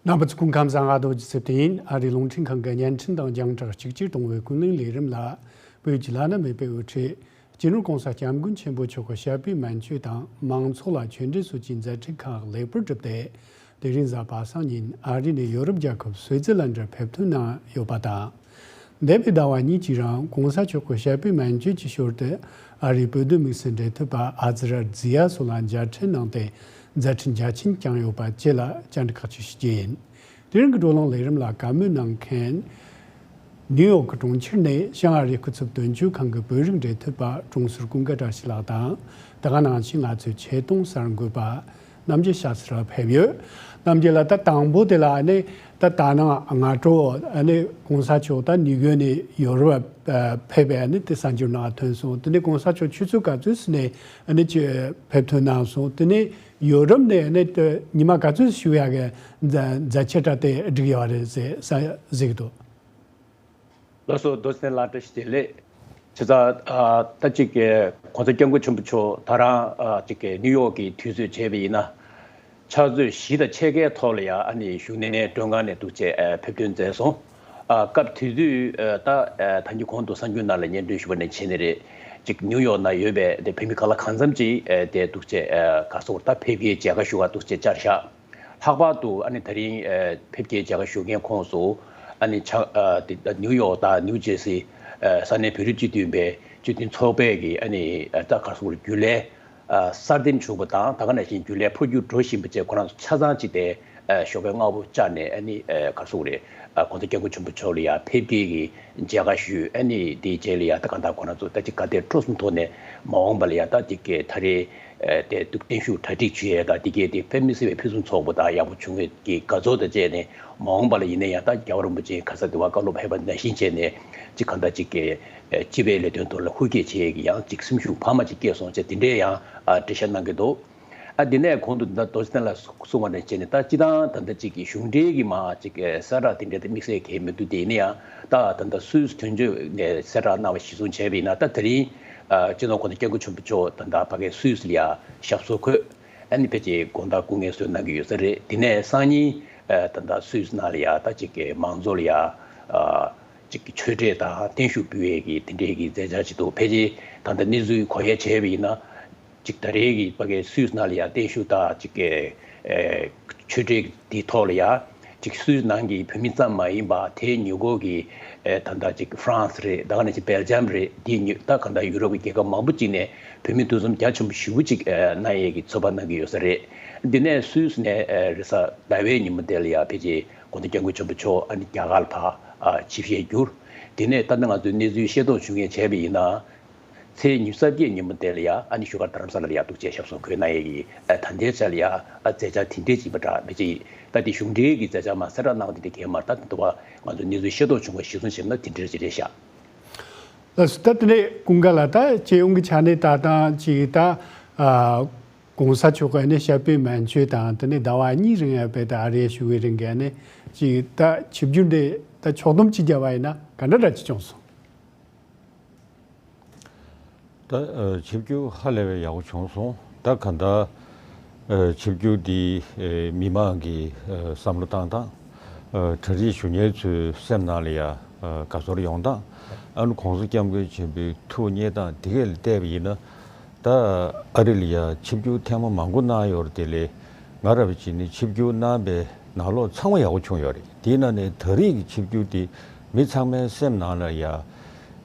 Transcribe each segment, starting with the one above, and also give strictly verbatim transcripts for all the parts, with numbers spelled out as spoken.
རྣམ་པ་ཚོ་སྐུ་ཁམས་བཟང་། ང་རྡོ་རྗེ་ཚེ་བརྟན་ཡིན། ཨ་རིའི་རླུང་འཕྲིན་ཁང་གི་བརྙན་འཕྲིན་དང་རྒྱང་བསྒྲགས་གཅིག་གྱུར་གཏོང་བའི་ཀུན་གླེང་ལས་རིམ་ལ། བོད་ཀྱི་བླ་ན་མེད་པའི་དབུ་ཁྲིད། སྤྱི་ནོར་༸གོང་ས་༸སྐྱབས་མགོན་ཆེན་པོ་མཆོག་གི་ཞབས་པད་མན་ཆོད་དང་། མང་ཚོགས་ལ་ཆོས་འབྲེལ་སོགས་ཀྱི་མཛད་འཕྲིན་ཁག་ལེགས་པོར་བསྒྲུབས་ཏེ། དེ་རིང་གཟའ་པ་སངས་ཉིན་ཨ་རི་ནས་ཡོ་རོབ་རྒྱལ་ཁབ་སུད་སི་ལན་ཌར་ཕེབས་ཐོན་གནང་ཡོད་པ་དང་། འདས་པའི་ཟླ་བ་གཉིས་ཀྱི་རིང་༸གོང་ས་མཆོག་གི་ཞབས་པད་མན་ཆོད་ཀྱི་ཞོར་དུ། ཨ་རིའི་བོད་དོན་དམིགས་བསལ་འབྲེལ་མཐུད་པ་ཨ་ཛི་ར་ཛི་ཡ་སོགས་ལ་མཇལ་འཕྲད་གནང་སྟེ། མཛད་འཕྲིན་རྒྱ་ཆེན་བསྐྱངས་ཡོད་པ་བཅས་ལ་བཅར་འདྲི་ཁག་ཅིག་ཞུ་རྒྱུ་ཡིན། དེ་རིང་གི་བགྲོ་གླེང་ལས་རིམ་ལ་བཀའ་མོལ་གནང་མཁན། ནིའུ་ཡོག་གི་གྲོང་ཁྱེར་ནས་བྱང་ཨ་རིའི་སྐུ་ཚབ་དོན་གཅོད་ཁང་གི་བོད་རིགས་འབྲེལ་མཐུད་པ་ཀྲུང་ཟུར་ཀུན་དགའ་བཀྲ་ཤིས་ལགས་དང་། དེ་ག་ནང་བཞིན་ང་ཚོའི་ཆེད་གཏོང་གསར་འགོད་པ་རྣམ་རྒྱལ་ཤཱ་ཚ་ར་ཕེབས་ཡོད། རྣམ་རྒྱལ་ལགས། ད་དང་པོ་དེ་ལ་ཨ་ནི་ད་ད་ནང་སྔ་དྲོ་ཨ་ནི་༸གོང་ས་མཆོག་ད་ནིའུ་ཡོག་ནས་ཡོ་རོབ་ཕེབས་པའི་ཨ་ནི་དེ་གསར་འགྱུར་ནང་ཐོན་སོང་། དེ་ནས་༸གོང་ས་མཆོག་ཆུ་ཚོད་ག་ཚོད་ནས་ཨ་ནི་ཕེབས་ཐོན་གནང་སོང་། དེ་ནས་ཡོ་རོབ་ནས་ཨ་ནི་ཉི་མ་ག་ཚོད་བཞུགས་ཡག་གི་མཛད་ཆེ་དྲགས་དེ་བསྒྲིགས་ཡོད་རེད་ཟེར་ཟེར་གྱི་འདུག། ལགས་སོ། རྡོ་རྗེ་ལགས་བཀྲ་ཤིས་བདེ་ལེགས། ཆེ་ཚ། ད་ཅིག་༸གོང་ས་༸སྐྱབས་མགོན་ཆེན་པོ་མཆོག་ད་རང་ཅིག་ནིའུ་ཡོག་གི་དུས་ཚོད་བྱས་པ་ཡིན་ན། ཕྱག་ཚོད་བཞི་དང་ཕྱེད་ཀའི་ཐོག་ལ་ཡ་ཨ་ནི་བཞུགས་གནས་མགྲོན་ཁང་ནས་འདུག་བྱས་ཕེབས་ཐོན་མཛད་སོང་། སྐབས་དེ་དུས་ད་ད་གིན་གོང་དུ་གསར་འགྱུར་ནང་ལ་སྙན་སྒྲོན་ཞུས་པ་ནང་བཞིན་རེད། ཅིག་ནིའུ་ཡོག་ན་ཡོད་པའི་དེ་བོད་མི་ག་ལ་གང་འཚམ་ཅིག་དེ་འདུག་བྱས་ག་སོགས་ད་ཕེབས་སྐྱེལ་མཇལ་ཁ་ཞུ་བར་འདུག་བྱས་བཅར་བཞག། ལྷག་པར་དུ་ཨ་ནི་ད་རིང་ཕེབས་སྐྱེལ་མཇལ་ཁ་ཞུ་མཁན་ཁོངས་སུ་ཨ་ནི་ཆ་ནིའུ་ཡོག་དང་ནིའུ་ཇེར་སི་ས་གནས་བོད་རིགས་སྤྱི་འཐུས་པའི་སྤྱི་མཐུན་ཚོགས་པའི་གི་ཨ་ནི་ད་ག་སོགས་རྒྱུན་ལས། གསར་འདེམས་བྱུང་བ་དང་། ད་ག་ནང་བཞིན་རྒྱུན་ལས་འཕོ་འགྱུར་འགྲོ་བཞིན་པ་བཅས་ཁོ་རང་ཚོ་ཆ་ཚང་གཅིག་དེ་ཞོགས་པའི་སྔ་པོ་བཅར་ནས་ཨ་ནི་ག་རེ་ཟེར་དགོས་རེད། ༸གོང་ས་༸སྐྱབས་མགོན་ཆེན་པོ་མཆོག་ལ་ཡ་ཕེབས་སྐྱེལ་གྱི་མཇལ་ཁ་ཞུས། ཨ་ནི་དེའི་རྗེས་ལ་ཡ་ད་གང་ལྟར་ཁོ་རང་ཚོ་ད་ཅིག་ག་དེ་སྤྲོ་གསུམ་ཐོག་ནས་མ་འོངས་པ་ལ་ཡ་ད་དེ་གའི་ད་རེས་དེ་འདུག་བརྟན་བཞུགས་གྲ་སྒྲིག་བྱེད་ཡས་དང་། དེ་གའི་དེ་དཔེ་མི་སྲིད་པའི་ཕུན་སུམ་ཚོགས་པ་དང་ཡག་པོ་བྱུང་བའི་གི་དགའ་ཚོར་དང་བཅས་ནས། མ་འོངས་པ་ལ་ཡིན་ན་ཡང་ད་རྒྱལ་བ་རིན་པོ་ཆེ་ག་ས་དེ་བ་བཀའ་སློབ་ཕེབས་པ་ནང་བཞིན་བྱས་ནས་ཅིག་གང་ལྟར་ཅིག་གི་སྤྱི་པའི་ལས་དོན་ཐོག་ལ་ཧུར་སྐྱེད་བྱེད་ཡས་ཀྱི་ཡང་ཅིག་སེམས་ཤུགས་འཕར་མ་ཅིག་སྐྱེས་སོང་བྱས། དེ་འདྲའི་ཡང་ཨ་འགྲེལ་བཤད་གནང་གི་འདུག། ཨ་དེ་ནས་གོང་དུ་ད་རྡོ་རྗེ་ལགས་གསུངས་པ་ནང་བཞིན་ནས་ད་སྤྱི་བཏང་ད་ལྟ་ཅིག་གི་གཞུང་འབྲེལ་གྱི་མ་ཅིག་གསལ་བསྒྲགས་དེ་འདྲའི་དམིགས་བསལ་གང་ཡང་མི་འདུག། དེ་ཡིན་ན་ཡང་ད་ད་ལྟ་སུད་སི་དོན་གཅོད་ནས་གསལ་བསྒྲགས་གནང་བ་གཞིར་བཟུང་བྱས་པ་ཡིན་ན། ད་དེ་རིང་སྤྱི་ནོར་༸གོང་ས་༸སྐྱབས་མགོན་ཆེན་པོ་མཆོག་ད་ལྟ་ཕ་གའི་སུད་སི་ལ་ཡ་ཞབས་སོར་འཁོད། ཨ་ནི་ཕལ་ཆེར་དགོང་དག་སྐུ་ངལ་གསོ་གནང་གི་ཡོད་ས་རེད། དེ་ནས་སང་ཉིན་ད་ལྟ་སུད་སི་ནང་ལ་ཡ་ད་ཅིག་གི་མང་ཚོགས་ལ་ཡ་ཅིག་གི་ཆོས་འབྲེལ་དང་བརྟན་བཞུགས་ཕུལ་བའི་གི་དེ་འདྲའི་གི་མཛད་འཆར་ཅིག་འདུག། ཕལ་ཆེར་ད་ལྟ་གནས་ཚུལ་གོ་ཡ་བྱས་པ་ཡིན་ན། ཅིག་ད་རེས་ཀྱི་ཕ་གི་སུད་སི་ནང་ལ་ཡ་བརྟན་བཞུགས་དང་ཅིག་གི་ཆོས་འབྲེལ་དེའི་ཐོག་ལ་ཡ། ཅིག་སུད་སི་ནང་གི་བོད་མི་ཙམ་མ་ཡིན་པ་དེའི་ཉེ་འཁོར་གྱི་ཨེ་ད་ལྟ་ཅིག་ཧྥ་རན་སི་རེད། ད་ག་ནང་བཞིན་སྦེལ་ཇམ་རེད། དེའི་ཉེ་ད་ག་ད་ཡུ་རོབ་ཀྱི་རྒྱལ་ཁབ་མང་པོ་ཅིག་ནས་བོད་མི་འདུ་འཛོམས་རྒྱ་ཆེན་པོ་ཞེ་པོ་ཅིག་ཨེ་གནང་ཡས་ཀྱི་ཚོད་དཔག་གནང་གི་ཡོད་ས་རེད། འདི་ནས་སུད་སི་ནས་ཨེ་རེས་གཟའ་ཟླ་བའི་ཉིན་མོ་དེ་ལ་ཡ་ཕལ་ཆེར་༸གོང་ས་༸སྐྱབས་མགོན་ཆེན་པོ་མཆོག་ཨ་ནི་རྒྱ་གར་ལ་ཕར་ཨ་ཆིབས་ཞལ་བསྒྱུར། དེ་ནས་ད་ལྟ་ང་ཚོས་གནས་ཚུལ་ཤེས་རྟོགས་བྱུང་མཁན་བྱས་པ་ཡིན་ན། ཚེས་ཉི་ཤུ་རྩ་བརྒྱད་ཉིན་མོ་དེ་ལ་ཡ་ཨ་ནི་བཞུགས་སྒར་རྡ་རམ་ས་ལ་ལ་ཡ་འདུག་བྱས་ཞབས་སོར་འཁོད་གནང་ཡས་ཀྱི་ཨ་ད་ལྟའི་ཆ་ལ་ཡ་ཨ་མཛད་འཆར་དེ་འདྲས་ཅིག་ཡིན་པ་འདྲ། མི་ཅིག་ད་དེ་གཞུང་འབྲེལ་གྱི་མཛད་འཆར་མ་གསལ་བསྒྲགས་གནང་བ་དེ་འདྲ་གས་མ་རེད། ད་དེ་འདུག་བ་ང་ཚོ་གནས་ཚུལ་ཤེས་རྟོགས་བྱུང་བ་གཞིར་བཟུང་བྱས་ན་དེ་འདྲས་ཅིག་རེད་ཤག། ལགས་སོ། ད་དེ་ནས་ཀུན་དགའ་ལགས། ད་སྤྱི་ཡོངས་ཀྱི་ཆ་ནས་ད་ལྟ་ཅིག་ད་ཨ་༸གོང་ས་མཆོག་གི་ནས་ཞབས་པད་མན་ཆད་དང་། དེ་ནས་ཟླ་བ་གཉིས་རིང་ཡ་བས་ད་ཨ་རིར་བཞུགས་པའི་རིང་གི་ནས་ཅིག་ད་ཆིབས་བསྒྱུར་འདི་ད་ཕྱོགས་བསྡོམས་ཅིག་བརྒྱབ་པ་ཡིན་ན་ག་འདྲ་འདྲ་ཅིག་བྱུང་སོང་། ད་ཨ་ཆིབས་བསྒྱུར་ཧ་ལས་པའི་ཡག་པོ་བྱུང་སོང་། ད་ག་ད་ཨ་ཆིབས་བསྒྱུར་འདི་ཨ་མི་མང་གི་ཨ་བསམ་བློ་བཏང་སྟངས། ཨ་གྲ་སྒྲིག་ཞུ་མཁན་ཚོའི་སེམས་ནང་ལ་ཡ་ཨ་དགའ་ཚོར་ཡོང་སྟངས། ཨ་ནི་༸གོང་ས་༸སྐྱབས་མགོན་ཆེན་པོའི་ཐུགས་མཉེས་སྟངས་འདི་གས་ལ་བལྟས་པ་ཡིན་ན། ད་ཨ་རི་ལ་ཡ་ཆིབས་བསྒྱུར་ཐེངས་མ་མང་པོ་གནང་ཡོད་རེད། དེ་ལས་ང་ར་བ་ཅིག་ནི་ཆིབས་བསྒྱུར་གནང་པའི་ནང་ལོགས་ཚང་མ་ཡག་པོ་བྱུང་ཡོད་རེད། དེའི་ནང་ནས་ད་རེས་ཀྱི་ཆིབས་བསྒྱུར་དེ་མི་ཚང་མའི་སེམས་ནང་ལ་ཡ།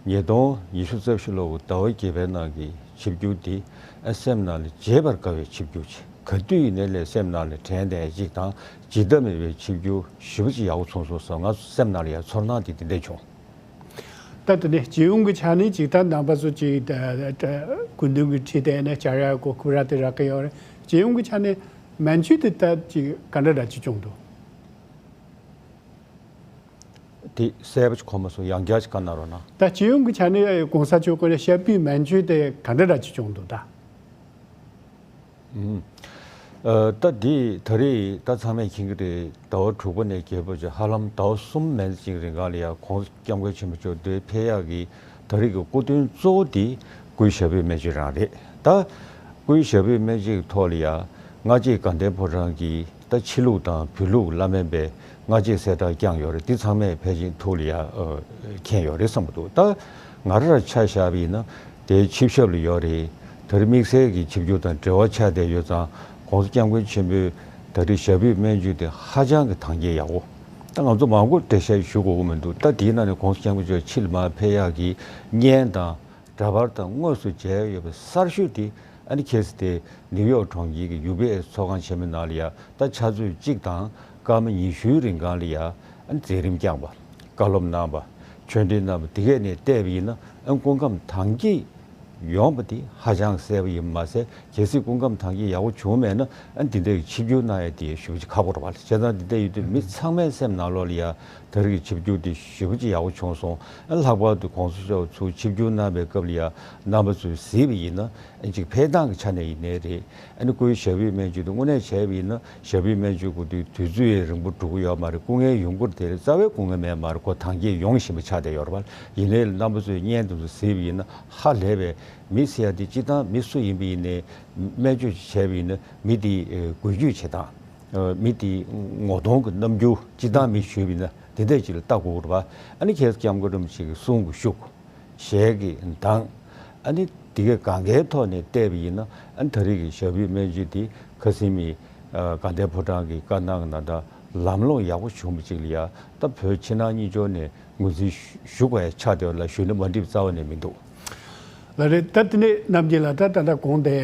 ཉིས་སྟོང་ཉི་ཤུ་རྩ་བཞི་ལོའི་ཟླ་བ་བརྒྱད་པའི་ནང་གི་ཆིབས་བསྒྱུར་དེ་ཨ་སེམས་ནང་ལ་བརྗེད་པར་དཀའ་བའི་ཆིབས་བསྒྱུར་ཅིག། ག་དུས་ཡིན་ནའི་ལས་སེམས་ནང་ལ་དྲན་བསྡད་ཅིག་དང་། བརྗེད་ཐབས་མེད་པའི་ཆིབས་བསྒྱུར་ཞེ་པོ་ཅིག་ཡག་པོ་བྱུང་སོང་ཟེར་ང་སེམས་ནང་ལ་ཡ་ཚོར་སྣང་དེ་དེ་འདྲ་བྱུང་། ད་དེ་ནས་སྤྱི་ཡོངས་ཀྱི་ཆ་ནས་ཅིག་ད་རྣམ་པ་ཚོ་ཅིག་ད་ད་སྐུ་མདུན་གྱི་ཁྲི་དེ་ནས་བཅར་ཡ་གོ་སྐབས་རག་དེ་རག་གི་ཡོད་རེད། སྤྱི་ཡོངས་ཀྱི་ཆ་ནས་མན་ཆད་དེ་ད་ཅིག་ག་འདྲ་འདྲ་ཅིག་བྱུང་འདུག། དེ་གསལ་པོ་ཅིག་གོ་མ་སོང་། ཡང་བསྐྱར་ཅིག་བཀའ་གནང་རོགས་གནང་། ད་སྤྱི་ཡོངས་ཀྱི་ཆ་ནས་༸གོང་ས་མཆོག་གི་ཞབས་པད་མན་ཆད་དེ་ག་འདྲ་འདྲ་ཅིག་བྱུང་འདུག་ད། ཨུམ། ཨ་ད་འདི་ད་རེས་ད་ཚང་མས་མཁྱེན་གྱི་རེད། ཟླ་བ་དྲུག་པ་ནས་བརྒྱད་པ་བར་ཧ་ལམ་ཟླ་བ་གསུམ་མན་ཙམ་ཅིག་རིང་ག་ལ་ཡ་༸གོང་ས་༸སྐྱབས་མགོན་ཆེན་པོ་མཆོག་འདིར་ཕེབས་ཡག་གི་ད་རེས་ཀྱི་སྐུ་དོན་གཙོ་བོ་དེ་སྐུའི་ཞབས་པད་སྨན་བཅོས་རང་རེད། ད་སྐུའི་ཞབས་པད་སྨན་བཅོས་ཀྱི་ཐོག་ལ་ཡ་སྔ་རྗེས་དགའ་ལྡན་ཕོ་བྲང་གི་ ད་ཕྱི་ལུགས་དང་བོད་ལུགས་བླ་སྨན་པས་སྔ་རྗེས་གསལ་བསྒྲགས་བསྐྱངས་ཡོད་རེད། འདི་ཚང་མས་ཕལ་ཆེར་ཐུགས་ལ་ཡ་ཨ་མཁྱེན་ཡོད་རེད་བསམ་གྱི་འདུག་ད་ང་རང་ར་ཆ་བཞག་པ་ཡིན་ན་དེའི་ཆིབས་ཞབས་ལ་ཡོད་རེད། ད་རེས་དམིགས་བསལ་གྱི་ཆིབས་བསྒྱུར་དང་འབྲེལ་བ་ཆགས་བསྡད་ཡོད་ཙང་༸གོང་ས་༸སྐྱབས་མགོན་ཆེན་པོའི་ད་རེས་ཞབས་པུས་སྨན་བཅོས་དེ་ཧ་ཅང་གི་དང་རྒྱ་ཡག་པོ། ད་ང་ཚོ་མང་པོ་འགྲེལ་བཤད་ཞུ་དགོས་ཀྱི་མི་འདུག་ད་དེའི་ནང་ནས་༸གོང་ས་༸སྐྱབས་མགོན་མཆོག་ཕྱི་ལ་མར་ཕེབས་ཡག་གི་བརྙན་དང་། འདྲ་པར་དང་དངོས་སུ་མཇལ་ཡོད་པའི་གསར་ཤོས་དེ་ཨ་ནི་ཁ་སང་དེ་ནིའུ་ཡོག་གྲོང་ཁྱེར་གྱི་ཡུ་བི་ཨེས་ཚོགས་ཁང་ཆེན་མོའི་ནང་ལ་ཡ་ད་ཕྱག་ཚོད་གཅིག་དང་སྐར་མ་ཉི་ཤུའི་རིང་གང་ལ་ཡ་ཨ་ནི་མཛད་རིམ་བསྐྱངས་པ། བཀའ་སློབ་གནང་བ། ཆོས་འབྲེལ་གནང་བ། དེ་གས་ནས་བལྟས་པ་ཡིན་ན་ཨ་ནི་སྐུ་ཁམས་དྭངས་སྐྱིད་ཡོང་བ་དེ་ཧ་ཅང་གསལ་པོ་ཡིན་པ་མ་ཟད། གལ་སྲིད་སྐུ་ཁམས་དྭངས་སྐྱིད་ཡག་པོ་བྱུང་མེད་ན་ཨ་ནི་འདི་འདྲའི་ཆིབས་བསྒྱུར་གནང་ཡ་དེ་ཞེ་པོ་ཅིག་ཁག་པོ་རེད་པ། བྱས་ཙང་འདི་འདྲ་ཡོད་དུས་མི་ཚང་མའི་སེམས་ནང་ལོགས་ལ་ཡ་ད་རེས་ཀྱི་ཆིབས་བསྒྱུར་དེ་ཞེ་པོ་ཅིག་ཡག་པོ་བྱུང་སོང་། ཨ་ལྷག་པར་དུ་༸གོང་ས་མཆོག་ཚུར་ཆིབས་བསྒྱུར་གནང་བའི་སྐབས་ལ་ཡ་རྣམ་པ་ཚོས་གཟིགས་པ་ཡིན་ན་ཨ་ཅིག་ཕེབས་སྟངས་ཀྱི་ཆ་ནས་ཡིན་ནའི་རེད། ཨ་ནི་སྐུའི་ཞབས་པུས་སྨན་བཅོས་དེ་དངོས་གནས་བྱས་པ་ཡིན་ན་ཞབས་པུས་སྨན་བཅོས་དགོས་དུས་དུས་ཚོད་རིང་པོ་འགྲོ་གི་ཡོད་མ་རེད། སྐུ་ངལ་ཡོང་གི་རེད་དེ་རེད། རྩ་བའི་སྐུ་ངལ་མེད་མ་རེད། ཁོ་དྭངས་སྐྱིད་ཡོང་བཞིན་པ་ཆགས་བསྡད་ཡོད་རེད་པ། ཡིན་ནའི་རྣམ་པ་ཚོས་བརྙན་དེ་ཚོ་གཟིགས་པ་ཡིན་ན་ཧ་ལས་པའི་མི་ཟེར་ཡ་དེ་སྤྱིར་བཏང་མི་སུ་ཡིན་པ་ཡིན་ནའི་སྨན་བཅོས་ཤིག་བྱས་པ་ཡིན་ན་མི་དེའི་འགུལ་སྐྱོད་བྱེད་སྟངས། མི་དེའི་ངོ་གདོང་གི་རྣམ་འགྱུར། སྤྱིར་བཏང་མི་ཞུས་པ་ཡིན་ན་དེ་འདྲ་ཅིག་ལ་ལྟ་དགོས་རེད་པ། ཨ་ནི་ཁ་སང་༸སྐྱབས་མགོན་རིན་པོ་ཆེ་གི་གསུང་གི་ཤུགས། ཞལ་གྱི་གདངས། ཨ་ནི་དེ་གའི་གང་གའི་ཐོག་ནས་བལྟས་པ་ཡིན་ན་ཨ་ནི་ད་རེས་ཀྱི་ཞབས་པུས་སྨན་བཅོས་དེ་ཁ་སང་མི་དགའ་ལྡན་ཕོ་བྲང་གི་བཀའ་གནང་གི་ནང་ལྟར་ལམ་ལྷོང་ཡག་པོ་བྱུང་བ་ཅིག་ལ་ཡ་ད་བོད་ཕྱི་ནང་གཉིས་ཕྱོགས་ནས་ངོས་འཛིན་ཞུ་དགོས་ཡ་ཆགས་བསྡད་པ་ལ་ཞུས་ན་མ་འགྲིག་པ་རྩ་བ་ནས་མི་འདུག་ལགས་རེད། ད་དེ་ནས་རྣམ་རྒྱལ་ལགས། ད་ད་ལྟ་གོང་དེ་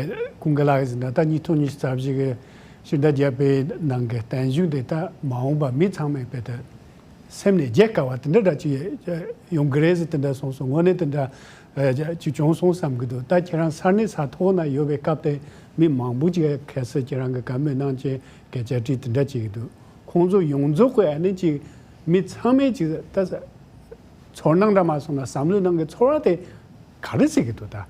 ཀུན་དགའ་ལགས་ཀྱིས་ཟེར་ན་ད་ཉིས་སྟོང་ཉི་ཤུ་རྩ་བཞི་གི་ཕྱི་ཟླ་བརྒྱད་པའི་ནང་གི་བརྟན་བཞུགས་དེ་ད་མ་འོངས་པ་མི་ཚང་མས་དཔེ་ད་སེམས་ནས་བརྗེད་དཀའ་བ་དེ་འདྲ་འདྲ་ཅིག་ཡོང་གི་རེད་ཟེར་དེ་འདྲ་གསུངས་སོང་། དངོས་གནས་དེ་འདྲ་ཅིག་བྱུང་སོང་བསམ་གྱི་འདུག་ད་ཁྱེད་རང་ས་གནས་ས་ཐོག་ན་ཡོད་པའི་སྐབས་དེ་མི་མང་པོ་ཅིག་གལ་སྲིད་ཁྱེད་རང་གི་བཀའ་མོལ་གནང་བྱས་སྐད་ཆ་དྲིས་དེ་འདྲ་བྱེད་ཀྱི་འདུག་ཁོང་ཚོ་ཡོངས་རྫོགས་ཀྱི་ཨ་ནི་ཅིག་མི་ཚང་མས་ཅིག་ད་ཚོར་སྣང་འདྲ་མ་སོང་ན་བསམ་བློའི་ནང་གི་ཚོར་བ་དེ་ག་རེ་ཟེར་གྱི་འདུག་ད།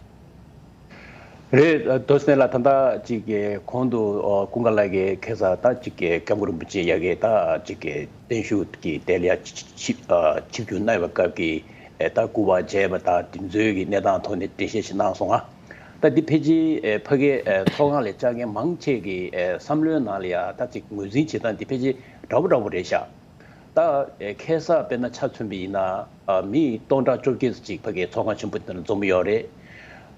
རེད། རྡོ་སྣེ་ལ་ད་ལྟ་ཅིག་གི་གོང་དུ་ཨོ་ཀུན་དགའ་ལགས་ཀྱིས་ཁ་སང་ད་ཅིག་གི་སྐྱབས་མགོན་རིན་པོ་ཆེ་ཡ་གི་ད་ཅིག་གི་བརྟན་བཞུགས་ཀྱི་དེ་ལ་ཡ་ཆིབས་བསྒྱུར་གནང་བའི་སྐབས་ཀྱི་ད་སྐུ་པར་མཇལ་བ་དང་དེ་ཚོའི་གི་གནས་སྟངས་ཐོག་ནས་འགྲེལ་བཤད་ཞིག་གནང་སོང་ང་། ད་འདི་ཕལ་ཆེར་ཕ་གིའི་ཚོགས་ཁང་ལ་བཅར་མཁན་མང་ཆེ་གི་བསམ་བློའི་ནང་ལ་ཡ་ད་ཅིག་ངོས་འཛིན་བྱེད་སྟངས་འདི་ཕལ་ཆེར་འདྲ་པོ་འདྲ་པོ་རེད་ཤག་ད་ཁ་སང་དཔེར་ན་ཆ་མཚོན་པ་ཡིན་ན་མི་སྟོང་ཕྲག་བཅོ་བརྒྱད་ཙམ་ཅིག་ཕ་གིའི་ཚོགས་ཁང་ཆེན་པོ་དེ་ལ་འཛོམས་ཡོད་རེད།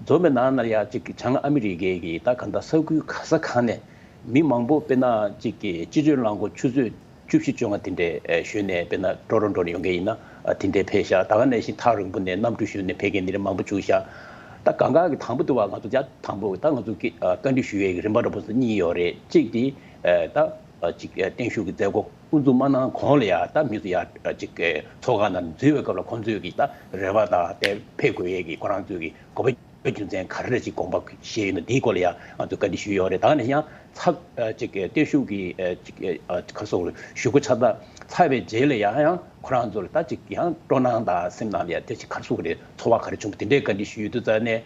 འཛོམས་པའི་ནང་ན་ཡ་ཅིག་བྱང་ཨ་མི་རི་ཀའི་གི་ད་ག་ད་ས་ཁུལ་ག་ས་གང་ནས་མི་མང་པོ་དཔེར་ན་ཅིག་གི་སྤྱི་སྤྱོད་རླངས་འཁོར་ཆུ་ཚོད་བཅུ་བཞི་བཅོ་ལྔ་དེ་འདྲའི་ཞོན་ནས་དཔེར་ན་ཀྲོ་རོན་ཀྲོ་ནས་ཡོང་མཁན་ཡིན་ན་དེ་འདྲའི་ཕེབས་ཤག་ད་ག་ནང་བཞིན་ཐག་རིང་པོ་ནས་གནམ་གྲུ་ཞོན་ནས་ཕེབས་མཁན་དེ་འདྲ་མང་པོ་བྱུང་ཤག་ད་གང་ག་གི་དང་པོ་དུ་བ་ང་ཚོ་ཡ་དང་པོ་ད་ང་ཚོ་གི་བཀའ་འདྲི་ཞུ་ཡས་ཀྱི་རིམ་པ་འདྲ་པོ་གཉིས་ཡོད་རེད། གཅིག་དེ་ད་ཅིག་བརྟན་བཞུགས་ཀྱི་མཛད་སྒོ་དབུ་འཛུགས་མ་གནང་གོང་ལ་ཡ་ད་མི་ཚོ་ཡ་ཅིག་ཚོགས་ཁང་ནང་འཛུལ་བའི་སྐབས་ལ་ཁོང་ཚོས་ཀྱི་ད་རེ་བ་དང་དེ་ཕེབས་དགོས་ཡས་ཀྱི་ཁོ་རང་ཚོས་ཀྱི་དགོས་པ་རྒྱུ་མཚན་ག་རེ་ཅིག་དགོངས་པ་བཞེས་ཡོད་ན་དེའི་སྐོར་ལ་ཡ་ང་ཚོས་བཀའ་འདྲི་ཞུས་ཡོད་རེད། ད་ག་ནས་ཡང་ཚབ་ཅིག་བརྟན་བཞུགས་ཀྱི་ཅིག་ཁ་སོགས་ལ་ཞུ་སྒོ་ཕྱག་རྟགས་ཚར་བའི་རྗེས་ལ་ཡ་ཡང་ཁོ་རང་ཚོ་ལ་ད་ཅིག་ཡང་སྤྲོ་སྣང་དང་སེམས་ནང་ལ་ཡ་དེ་ཅིག་ཁ་སོགས་རེད་ཚོར་བ་ག་རེ་བྱུང་བ་དེ་འདྲའི་བཀའ་འདྲི་ཞུས་ཡོད་དུས་ཙང་ནས།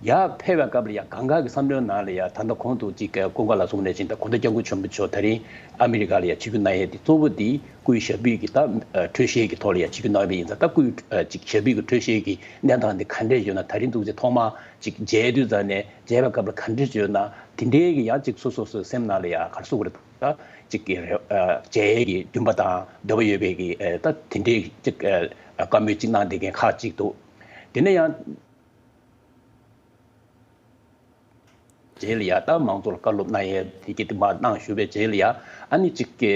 ཡར་ཕེབས་པའི་སྐབས་ལ་ཡང་གང་ག་གི་བསམ་བློའི་ནང་ལ་ཡང་ད་ལྟ་གོང་དུ་ཅིག་ཀུན་དགའ་ལགས་གསུངས་ནས་བཞིན་ད་གོང་ས་སྐྱབས་མགོན་ཆེན་པོ་མཆོག་ད་རིང་ཨ་མི་རི་ཀ་ལ་ཡང་ཆིབས་བསྒྱུར་གནང་ཡས་དེ་གཙོ་བོ་དེ་སྐུའི་ཞབས་པུས་ཀྱི་ད་གྲོས་བཤད་ཀྱི་ཐོག་ལ་ཡང་ཆིབས་བསྒྱུར་གནང་བ་ཡིན་ཙང་ད་སྐུའི་ཅིག་ཞབས་པུས་ཀྱི་གྲོས་བཤད་ཀྱི་གནས་སྟངས་དེ་ག་འདྲས་ཡོད་ན་ད་རིང་འདུག་ཚེ་ཐོག་མ་ཅིག་མཇལ་དུས་ཙང་ནས་མཇལ་བའི་སྐབས་ལ་ག་འདྲས་ཡོད་ན་དེ་འདྲའི་གི་ཡང་ཅིག་སོ་སོ་སོའི་སེམས་ནང་ལ་ཡང་ག་རེ་ཟེར་དགོས་རེད་ད་ཅིག་གི་མཇལ་ཡས་ཀྱི་འདུན་པ་དང་འདོད་པ་ཡོད་པའི་གི་ད་དེ་འདྲའི་ཅིག་བཀའ་མོལ་ཅིག་གནང་བསྡད་མཁན་ཁག་ཅིག་འདུག་དེ་ནས་ཡང་། རྗེས་ལ་ཡ་ད་མང་ཚོགས་ལ་བཀའ་སློབ་གནང་ཡས་དེ་གི་དེ་མར་གནང་ཞུས་པའི་རྗེས་ལ་ཡ་ཨ་ནི་གཅིག་གི་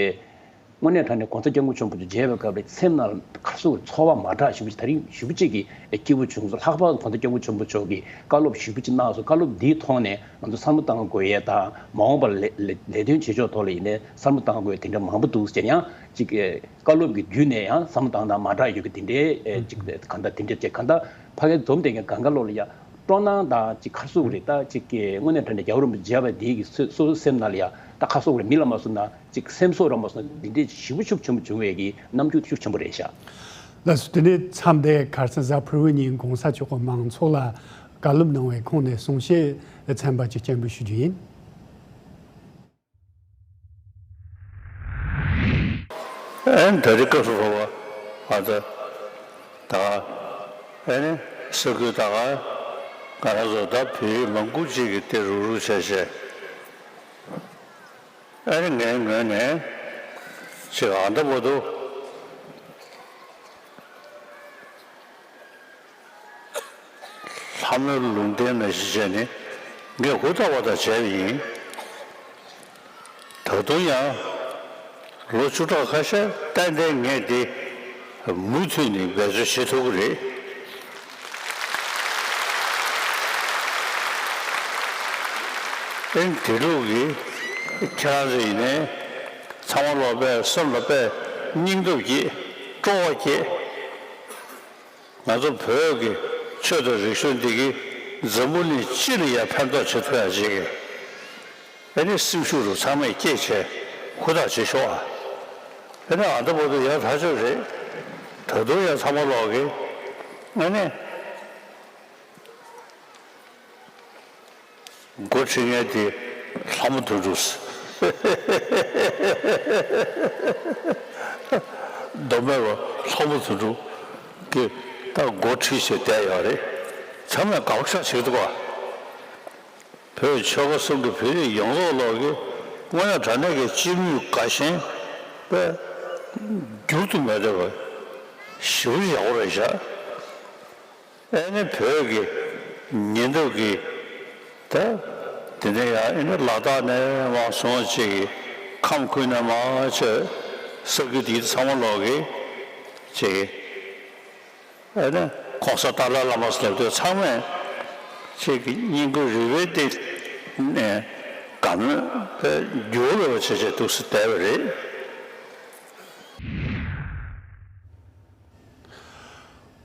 དངོས་གནས་དྲང་གནས་གོང་ས་སྐྱབས་མགོན་ཆེན་པོ་མཇལ་བའི་སྐབས་ལ་སེམས་ནང་ཁ་སོ་ཚོར་བ་མ་འདྲ་ཞེ་པོ་ཅིག་ད་རིང་ཞེ་པོ་ཅིག་གི་སྐྱིད་པོ་བྱུང་སོང་། ལྷག་པར་དུ་གོང་ས་སྐྱབས་མགོན་ཆེན་པོ་མཆོག་གིས་བཀའ་སློབ་ཞེ་པོ་ཅིག་གནང་སོང་། བཀའ་སློབ་འདིའི་ཐོག་ནས་ང་ཚོ་བསམ་བློ་གཏང་དགོས་ཡས་དང་མ་འོངས་པར་ལས་ལས་ལས་དོན་བྱེད་ཕྱོགས་ཐོག་ལ་ཡིན་ནའི་བསམ་བློ་གཏང་དགོས་ཡས་དེ་འདྲ་མང་པོ་འདུག་ཟེར་ཡང་གཅིག་གི་བཀའ་སློབ་ཀྱི་བརྒྱུད་ནས་ཡང་བསམ་བློ་བཏང་སྟངས་མ་འདྲ་ཡོད་ཀྱི་དེ་འདྲའི་ཨེ་ཅིག་གང་ལྟར་དེ་འདྲ་བྱས་གང་ལྟར་ཕ་གིར་འཛོམས་བསྡད་མཁན་གང་ག་ལོག་ལ་ཡ་སྤྲོ་སྣང་དང་ཅིག་ཁ་སུག་རེད། ད་ཅིག་གི་དངོས་གནས་དྲང་གནས་རྒྱལ་བ་རིན་པོ་ཆེ་མཇལ་བ་དེའི་གི་སོ་སོ་སོའི་སེམས་ནང་ལ་ཡ་ད་ཁ་སུག་རེད། མི་ལ་མ་སོང་ན་ཅིག་སེམས་སོགས་ར་མ་སོང་ན་འདི་འདྲའི་ཞེ་པོ་ཤུགས་ཆེན་པོ་བྱུང་བའི་གི་རྣམ་འགྱུར་ཤུགས་ཆེན་པོ་རེད་ཤག་ལགས་སོ། དེ་ནས་མཚམས་འདིར་ཁ་སང་གཟའ་ཕུར་བུའི་ཉིན་གོང་ས་མཆོག་གིས་མང་ཚོགས་ལ་བཀའ་སློབ་གནང་བའི་ཁོངས་ནས་གསུང་བཤད་ཚན་པ་ཅིག་སྤྱན་འབུལ་ཞུ་རྒྱུ་ཡིན། ཨན་ད་རེས་སྐབས་སུ་བབ་པ་ཨ་ཙ་ད་ཨ་ནི་ས་ཁུལ་ད་ག་ང་རང་ཚོ་ད་བོད་ཡིག་མང་པོ་ཅིག་གི་དེ་རུག་རུག་བྱས་བྱས། ཨ་ནི་ངའི་ངོས་ནས་ཅིག་ཨ་འདྲ་པོ་འདུག་ལྷ་མོའི་ལུང་བསྟན་ནང་བཞིན་བྱས་ནས་ངས་ཧུར་ཐག་པ་དང་བྱས་པ་ཡིན། ད་དུང་ཡང་ལོ་བཅུ་ཕྲག་ཁ་ཤས་ཏན་ཏན་ངས་འདི་མུ་མཐུད་ནས་འབད་རྩོལ་བྱེད་ཐུབ་ཀྱི་རེད། ཨེ་དེ་ལུགས་ཀྱི་ཁྱེད་རང་ཚོ་ཡིན་ནའི་ཚང་མ་ལོག་པས་སེམས་ལ་དཔེ་སྙིང་སྟོབས་སྐྱེད། སྤྲོ་བ་སྐྱེད། ང་ཚོ་བོད་ཀྱི་ཆོས་དང་རིག་གཞུང་འདི་གི་འཛམ་བུ་གླིང་སྤྱི་ལ་ཡང་ཕན་ཐོགས་བྱེད་ཐུབ་ཡ་ཅིག་གི་ཨེ་ནི་སེམས་ཤུགས་རུ་ཚང་མས་སྐྱེད་བྱས་ཧུར་ཐག་བྱེད་ཤོག་ཨ། ཨེ་ནི་ཨ་འདྲ་པོ་དུ་ཡང་ཐག་ཆོད་རེད། ད་དུང་ཡང་ཚང་མ་ལོག་གི་ཨེ་ནི། འགོ་ཁྲིད་མཁན་དེ་ལྷ་མོ་དོན་གྲུབ། མདོ་སྨད་པ་ལྷ་མོ་དོན་གྲུབ་ཀྱིས་ད་འགོ་ཁྲིད་བྱས་བསྡད་ཡོད་རེད། ཚང་མས་དགའ་པོ་ཞེ་དྲག་བྱེད་ཀྱི་འདུག་བ། བོད་ཆོལ་ཁ་གསུམ་གྱི་བོད་རིགས་ཡོངས་རྫོགས་ལོག་གི་དངོས་གནས་དྲང་གནས་ཀྱི་སྤྱི་མོས་དགའ་ཞེན་པས་འགྱུར་དུ་མེད་པ་ཞེ་པོ་ཡག་པོ་རེད་ཤག་ཨེ་ནི་བོད་ཀྱི་ཉེན་རྟོག་གི་ད་དེ་ནས་ཡང་ཨེ་ནི་ལ་དྭགས་ནས་མར་སོང་ཅིག་གི་ཁམས་ཁུལ་ནས་མར་ཆེ་ས་ཁུལ་དེ་ཚང་མ་ལོག་གི་ཅིག་ཨེ་ནི་གོང་ས་ཏཱ་ལའི་བླ་མ་ཟེར་དུས་ཚང་མས་ཅིག་གི་སྙིང་ཁུང་རུས་པའི་གཏིང་ནས་དགའ་མོས་པའི་འགྱུར་བ་བྱེད་བྱེད་འདུག་སེ་བསྡད་པ་རེད།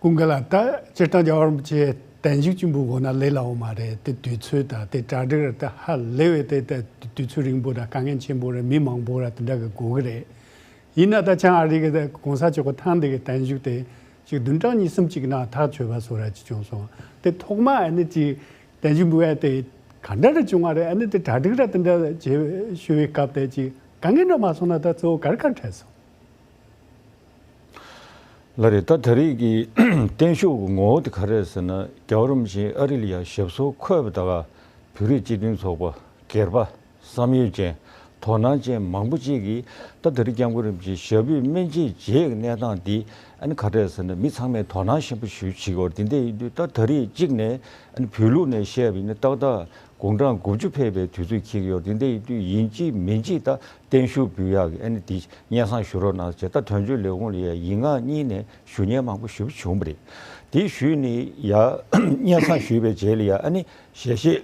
ཀུན་དགའ་ལགས། ད་སྤྱིར་བཏང་རྒྱལ་བ་རིན་པོ་ཆེ་བརྟན་བཞུགས་ཆེན་པོའི་འོག་ན་སླེབས་སླ་བོ་མ་རེད། དེ་དུས་ཚོད་དང་དེ་གྲ་སྒྲིག་ར་དེ་ཧ་ལས་པའི་དེ་དེ་དུས་ཚོད་རིང་པོ་དང་དཀའ་ངལ་ཆེན་པོ་ར་མི་མང་པོ་ར་དེ་འདྲ་གི་དགོས་ཀྱི་རེད། ཡིན་ན་ད་ཆང་ཨ་རི་གི་དེ་གོང་ས་མཆོག་གི་ཐེངས་འདི་གི་བརྟན་བཞུགས་དེ་ཅིག་བདུན་ཕྲག་གཉིས་གསུམ་ཅིག་ནང་ཐག་ཆོད་པ་བཟོ་ར་ཅིག་བྱུང་སོང་། དེ་ཐོག་མ་ཨ་ནི་ཅིག་བརྟན་བཞུགས་འབུལ་ཡ་དེ་ག་འདྲ་ར་བྱུང་བ་རེད། ཨ་ནི་དེ་གྲ་སྒྲིག་ར་དེ་འདྲ་བྱེད་ཞུ་བའི་སྐབས་དེ་ཅིག་དཀའ་ངལ་འདྲ་མ་སོང་ན་ད་གཙོ་བོ་ག་རེ་ག་རེ་འཕྲད་སོང་། ལགས་རེད། ད་ད་རེས་ཀྱི་བརྟན་བཞུགས་ཀྱི་ངོ་བོ་དེ་ག་རེ་རེད་ཟེར་ན། རྒྱལ་བ་རིན་པོ་ཆེ་ཨ་རི་ལ་ཡ་ཞབས་སོར་འཁོད་པ་ད་ག་བོད་རིགས་སྤྱི་མཐུན་ཚོགས་པ་སྒེར་པ་བསམ་ཡོད་ཅན་དོ་སྣང་ཅན་མང་པོ་ཅིག་གིས་ད་ད་རེས་སྐྱབས་མགོན་རིན་པོ་ཆེ་ཞབས་པུས་སྨན་དཔྱད་བྱེད་ཀྱི་གནས་སྟངས་འདི་ཨ་ནི་ག་རེ་རེད་ཟེར་ན། མི་ཚང་མས་དོ་སྣང་ཆེན་པོ་ཞིག་བྱེད་ཀྱི་ཡོད་རེད། དེ་འདྲ་ཡིན་དུས་ད་ད་རེས་གཅིག་ནས་ཨ་ནི་བོད་ལུགས་ནས་བཤད་པ་ཡིན་ན་ཏག་ཏག་དགུང་གྲངས་དགུ་བཅུ་ཕེབས་པའི་དུས་ཚོད་འཁེལ་གྱི་ཡོད་རེད། དེ་འདྲ་ཡིན་དུས་ཡིན་གཅིག་མིན་གཅིག་ད་བརྟན་བཞུགས་འབུལ་ཡག་གི་ཨ་ནི་འདི་སྙན་སེང་ཞུ་རོགས་གནང་ཟེར། ད་དོན་གཅོད་ལས་ཁུངས་ལ་ཡ་ཡིག་ངག་གཉིས་ནས་ཞུ་མཁན་མང་པོ་ཞེ་པོ་བྱུང་བ་རེད། དེ་ཞུས་ནས་ཡ་སྙན་སེང་ཞུས་པའི་རྗེས་ལ་ཡ་ཨ་ནི་ཞལ་བཞེས་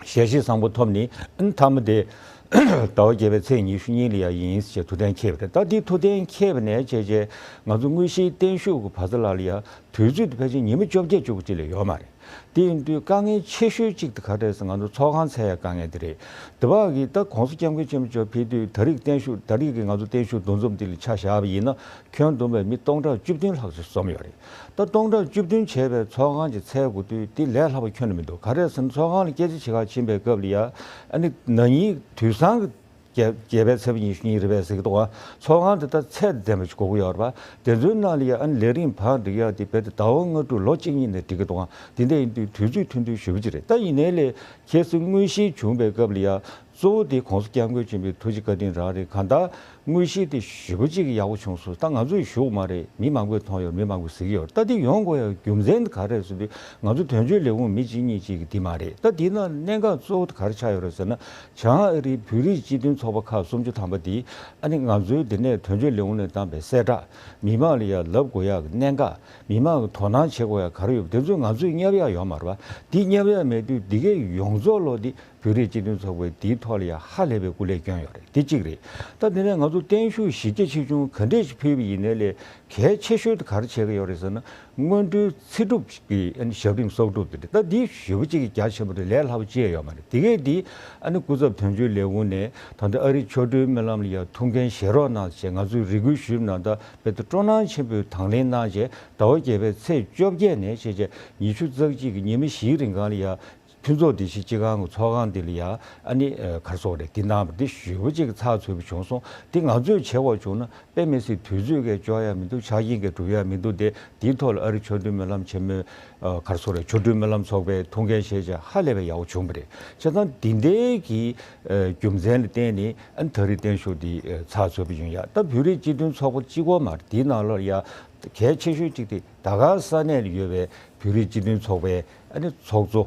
ཞལ་བཞེས་བཟང་པོ་ཐོབ་ནས་ཨ་ནི་མཐའ་མ་དེ་ཟླ་བ་བརྒྱད་པའི་ཚེས་ཉི་ཤུ་གཉིས་ལ་ཡ་ཡིན་ཞེས་ཐུགས་གཏན་འཁེལ་བ་རེད། ད་འདི་ཐུགས་གཏན་འཁེལ་བ་ནས་བྱས་རྗེས་ང་ཚོ་དངོས་གཞིའི་བརྟན་བཞུགས་ཀྱི་བར་མཚམས་ལ་ལ་ཡ་དུས་ཚོད་དེ་ཕལ་ཆེར་ཉི་མ་བཅོ་བརྒྱད་བཅུ་དགུ་ཅིག་ལས་ཡོད་མ་རེད། དེ་ཡིན་དུས་དཀའ་ངལ་ཆེ་ཤོས་གཅིག་དེ་ག་རེ་རེད་ཟེར། ང་ཚོ་ཚོགས་ཁང་འཚོལ་ཡ་དཀའ་ངལ་དེ་རེད། དེ་བག་གིས་ད་གོང་ས་སྐྱབས་མགོན་ཆེན་པོ་མཆོག་ཕེབས་དུས་ད་རེས་བརྟན་བཞུགས་ད་རེས་ཀྱི་ང་ཚོ་བརྟན་བཞུགས་འདུ་འཛོམས་འདི་ལ་ཆ་བཞག་པ་ཡིན་ན་ཁྱོན་བསྡོམས་པའི་མི་སྟོང་ཕྲག་བཅུ་བདུན་ལྷག་ཅིག་འཛོམས་ཡོད་རེད། ད་སྟོང་ཕྲག་བཅུ་བདུན་བྱས་པའི་ཚོགས་ཁང་ཅིག་འཚོལ་དགོས་དུས་དེ་ལས་སླ་པོ་ཁྱོན་ནས་མི་འདུག་ག་རེ་རེད་ཟེར་ན་ཚོགས་ཁང་ལ་སྐད་ཆ་བྱེད་གར་ཕྱིན་པའི་སྐབས་ལ་ཡ་ཨ་ནི་ན་ནིང་དུས་སང་གི་བརྒྱད་བརྒྱད་པའི་ཚེས་པ་ཉི་ཤུ་གཉིས་རེད་པས་ཟེར་གྱི་འདུག་ག་ཚོགས་ཁང་དེ་ད་ཚད་ལྡན་པ་ཞིག་དགོས་ཀྱི་ཡོད་རེད་པ། དེ་ཚོའི་ནང་ལ་ཡ་ཨ་ནི་ལས་རིམ་བག་སྒྲིག་ཡག་དེ་རྦད་དེ་ཟླ་བ་ལྔ་དྲུག་ལོ་གཅིག་གཉིས་ནས་སྒྲིག་གི་འདུག་ག་དེ་འདྲ་ཡིན་དུས་དུས་ཚོད་ཐུང་ཐུང་ཞེ་པོ་ཅིག་རེད། ད་ཡིན་ནའི་ལས་ཁྱེད་ཚོ་དངོས་གཞིའི་བྱུང་བའི་སྐབས་ལ་ཡ་གཙོ་བོ་དེ་གོང་ས་སྐྱབས་མགོན་ཆེན་པོའི་ཐུགས་རྗེ་བཀའ་དྲིན་རང་རེད། གང་ལྟར་དངོས་གཞི་དེ་ཞེ་པོ་ཅིག་ཡག་པོ་བྱུང་སོང་། ད་ང་ཚོས་ཞུ་གི་མ་རེད། མི་མང་པོས་མཐོང་ཡོད། མི་མང་པོས་གཟིགས་ཡོད། ད་འདི་ཡོང་དགོས་ཡག་རྒྱུ་མཚན་དེ་ག་རེ་རེད་ཟེར་དུས་ང་ཚོ་དོན་གཅོད་ལས་ཁུངས་མི་གཅིག་གཉིས་གཅིག་གིས་འདི་མ་རེད། ད་འདི་ནང་གནད་འགག་གཙོ་བོ་དེ་ག་རེ་ཆགས་ཡོད་རེད་ཟེར་ན། བྱང་ཨ་རིའི་བོད་རིགས་སྤྱི་མཐུན་ཚོགས་པ་ཁག་སུམ་ཅུ་ཐམ་པ་འདི་ཨ་ནི་ང་ཚོའི་འདི་ནས་དོན་གཅོད་ལས་ཁུངས་ནས་བཏང་པའི་གསལ་བསྒྲགས། མི་མང་ལ་ཡ་ལབ་དགོས་ཡག་གི་གནད་འགག་མི་མང་གིས་དོ་སྣང་བྱེད་དགོས་ཡག་ག་རེ་ཡོད་པ་དེ་ཚོ་ང་ཚོས་བསྙབ་ཡག་ཡོད་མ་རེད་པ། འདི་བསྙབ་ཡག་མེད་དུས་འདི་གའི་ཡོངས་རྫོགས་ལོ་འདི་བོད་རིགས་སྤྱི་མཐུན་ཚོགས་པས་འདིའི་ཐོག་ལ་ཡ་ཧ་ལས་པའི་སྐུ་ལས་བསྐྱོན་ཡོད་རེད། འདི་གཅིག་རེད། ད་དེ་ནས་ང་ཚོ་བརྟན་བཞུགས་གཞི་རྒྱ་ཆེ་ཆུང་ག་འདྲས་ཞིག་ཕུལ་བ་ཡིན་ནའི་ལས་གལ་ཆེ་ཤོས་དེ་ག་རེ་བྱེད་ཀྱི་ཡོད་རེད་ཟེར་ན། སྔོན་འགྲོའི་ཚེ་སྒྲུབ་ཀྱི་ཨ་ནི་ཞབས་རིམ་གསོག་སྒྲུབ་དེ་རེད། ད་འདི་ཞེ་པོ་གཅིག་གི་རྒྱ་ཆེན་པོ་རེད། ལས་སླ་པོ་ཅི་ཡང་ཡོད་མ་རེད། དེ་གས་འདི་ཨ་ནི་སྐུ་ཚབ་དོན་གཅོད་ལས་ཁུངས་ནས་ད་ལྟ་ཨ་རི་ཆོ་འཕྲུལ་སྨོན་ལམ་ལ་ཡ་ཐུགས་འགན་བཞེས་རོགས་གནང་ཞེས་ང་ཚོས་རེ་སྐུལ་ཞུས་པ་ན། ད་རྦད་དེ་སྤྲོ་སྣང་ཆེན་པོས་དང་ལེན་གནང་རྗེས་ཟླ་བ་བརྒྱད་པའི་ཚེས་བཅོ་བརྒྱད་ནས་བྱས་རྗེས་ཉི་ཤུ་རྩ་གཅིག་གི་ཉི་མ་བཞིའི་རིང་གང་ལ་ཡ། མཐུན་ཚོགས་སྡེ་བཞི་སྤྱི་ཁང་གི་ཚོགས་ཁང་འདི་ལ་ཡ་ཨ་ནི་ག་རེ་ཟེར་དགོས་རེད། འདི་གནང་བ་འདི་ཞེ་པོ་ཅིག་ཚགས་ཚུད་པོ་བྱུང་སོང་། འདི་ང་ཚོས་བྱེད་དགོས་བྱུང་ན་དཔེ་མི་སྲིད་དུས་ཚོད་ཀྱིས་འཇོག་ཡ་མི་འདུག་ཆ་རྐྱེན་གྱིས་སྒྲུབ་ཡ་མི་འདུག་སྟེ། འདིའི་ཐོག་ལ་ཨ་རི་ཆོ་འཕྲུལ་སྨོན་ལམ་ཆེན་མོའི་ཨ་ག་རེ་ཟེར་དགོས་རེད། ཆོ་འཕྲུལ་སྨོན་ལམ་ཚོགས་པའི་ཐུགས་འགན་བཞེས་བྱས་ཧ་ལས་པའི་ཡག་པོ་བྱུང་བ་རེད། བྱས་ཙང་འདི་འདྲའི་གི་ཨ་རྒྱུ་མཚན་ལ་བརྟེན་ནས་ཨ་ནི་ད་རེས་བརྟན་བཞུགས་འདི་ཨ་ཚགས་ཚུད་པོ་ཡོང་ཡ། ད་བོད་རིགས་སྤྱི་མཐུན་ཚོགས་པ་གཅིག་པོ་མ་རེད། འདིའི་ནང་ལོགས་ལ་ཡ་གལ་ཆེ་ཤོས་གཅིག་དེ་ད་ག་ས་གནས་ལ་ཡོད་པའི་བོད་རིགས་སྤྱི་མཐུན་ཚོགས་པའི་ཨ་ནི་ཚོགས་གཙོ་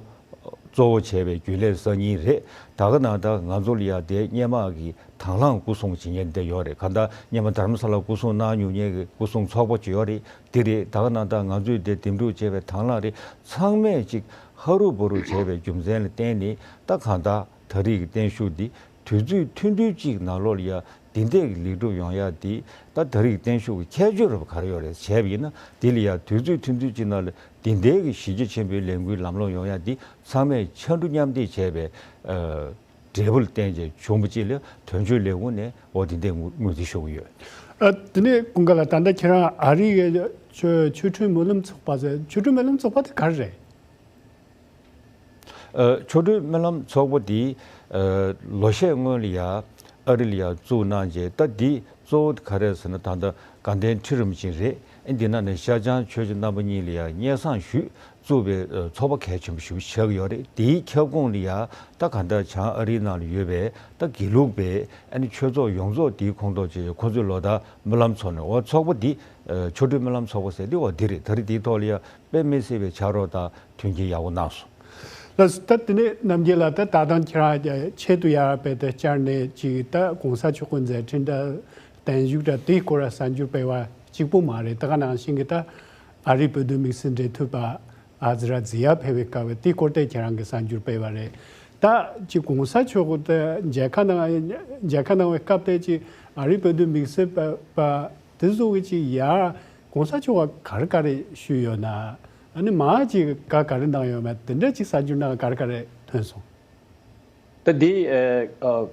གཙོ་བོ་བྱས་པའི་རྒྱུན་ལས་གསར་རྙིང་རེད། ད་ག་ནང་ལྟར་ང་ཚོ་ལ་ཡ་དེ་སྔོན་མ་གི་དང་བླངས་སྐུ་སྲུང་བྱེད་མཁན་དེ་ཡོད་རེད། གང་ལྟར་སྔོན་མ་དྷ་རམ་ས་ལ་སྐུ་སྲུང་གནང་མྱོང་མཁན་གྱི་སྐུ་སྲུང་ཚོགས་པ་ཅིག་ཡོད་རེད། དེ་རེད། ད་ག་ནང་ལྟར་ང་ཚོས་དེ་འདེམས་སྒྲུག་བྱས་པའི་དང་བླངས་རེད། ཚང་མས་ཅིག་ཧ་རུ་བུ་རུ་བྱས་པའི་རྒྱུ་མཚན་ལ་བརྟེན་ནས་ད་གང་ལྟར་ད་རེས་ཀྱི་བརྟན་བཞུགས་འདི་དུས་ཚོད་ཐུང་ཐུང་ཅིག་ནང་ལོགས་ལ་ཡ་འདི་འདྲས་ཀྱི་ལེགས་གྲུབ་ཡོང་ཡ་འདི་ད་ད་རེས་ཀྱི་བརྟན་བཞུགས་ཀྱི་ཁྱད་ཆོས་རབ་ག་རེ་ཡོད་རེད་བྱས་པ་ཡིན་ན། འདི་ལ་ཡ་དུས་ཚོད་ཐུང་ཐུང་ཅིག་ནང་ལ་འདི་འདྲའི་གི་གཞི་རྒྱ་ཆེན་པོའི་ལས་འགུལ་ལམ་ལྷོང་ཡོང་ཡ་འདི་ཚང་མས་ཕྱར་གྲུ་མཉམ་འདེགས་བྱས་པའི་ཨ་འབྲས་བུ་ལ་བརྟེན་བྱས་བྱུང་བ་ཅིག་ལ་དོན་གཅོད་ལས་ཁུངས་ནས་འོ་དེ་འདྲའི་ངོས་ངོས་འཛིན་ཞུ་གི་ཡོད། ཨ་དེ་ནས་ཀུན་དགའ་ལགས། ད་ལྟ་ཁྱེད་རང་ཨ་རི་གི་ཆོ་ཆོ་འཕྲུལ་སྨོན་ལམ་ཚོགས་པ་ཟེར། ཆོ་འཕྲུལ་སྨོན་ལམ་ཚོགས་པ་དེ་ག་རེ་རེད། ཨ་ཆོ་འཕྲུལ་སྨོན་ལམ་ཚོགས་པ་འདི་ཨ་ལོ་ཤས་སྔོན་ལ་ཡ་ཨ་རི་ལ་ཡ་བཙུགས་གནང་རྗེས། ད་འདི་གཙོ་བོ་ག་རེ་ཟེར་ན། ད་ལྟ་དགའ་ལྡན་ཁྲི་རིན་པོ་ཆེ་རེད། ཨ་འདི་ནང་ནས་ཤར་བྱང་ཆོས་རྗེ་རྣམ་པ་གཉིས་ལ་ཡ་སྙན་སེང་ཞུས་བཙུགས་པའི་ཨ་ཚོགས་པ་གལ་ཆེན་པོ་ཞིག་ཆགས་ཀྱི་ཡོད་རེད། དེའི་ཁྱབ་ཁོངས་ལ་ཡ་ད་ག་འདྲ་བྱང་ཨ་རིའི་ནང་ལ་ཡོད་པའི་ད་དགེ་ལུགས་པའི་ཨ་ནི་ཆོས་ཚོགས་ཡོངས་རྫོགས་དེའི་ཁོངས་གཏོགས་བྱས། ཁོ་ཚོས་ལོ་ལྟར་སྨོན་ལམ་ཚོགས་ནས། འོ་ཚོགས་པ་འདི་ཨ་ཆོ་འཕྲུལ་སྨོན་ལམ་ཚོགས་པ་ཟེར་དེ་འོ་འདི་རེད། ད་རེས་དེའི་ཐོག་ལ་ཡ་དཔེ་མི་སྲིད་པའི་ཕྱག་རོགས་དང་མཐུན་རྐྱེན་ཡག་པོ་གནང་སོང་། ལགས་སོ། ད་དེ་ནས་རྣམ་རྒྱལ་ལགས། ད་ད་ཐེངས་ཁྱེད་རང་ཆེད་དུ་ཡར་དཔེ་དེ་བཅར་ནས་ཅིག་ད་གོང་ས་མཆོག་གི་མཛད་འཕྲིན་འདྲ་བརྟན་བཞུགས་འདྲ་དེའི་སྐོར་ལ་གསར་འགྱུར་སྤེལ་བ་གཅིག་པོ་མ་རེད། ད་ག་ནང་བཞིན་གྱི་ད་ཨ་རིའི་བོད་དོན་དམིགས་བསལ་འབྲེལ་མཐུད་པ་ཨ་ཛི་ར་ཛི་ཡ་ཕེབས་པའི་སྐབས་དེའི་སྐོར་དེ་ཁྱེད་རང་གིས་གསར་འགྱུར་སྤེལ་བ་རེད། ད་ཅིག་གོང་ས་མཆོག་གི་ད་མཇལ་ཁ་གནང་མཇལ་ཁ་གནང་བའི་སྐབས་དེ་ཅིག་ཨ་རིའི་བོད་དོན་དམིགས་བསལ་པ་པ་དེ་ཚོ་གི་ཅིག་ཡར་གོང་ས་མཆོག་ག་ག་རེ་ག་རེ་ཞུས་ཡོད་ན། ཨ་ནི་མ་ཅིག་ག་ག་རེ་གནང་ཡོད་མེད་དེ་འདྲ་ཅིག་གསར་འགྱུར་ནང་ག་རེ་ག་རེ་ཐོན་སོང་། ད་འདི་ཨ་ཨ་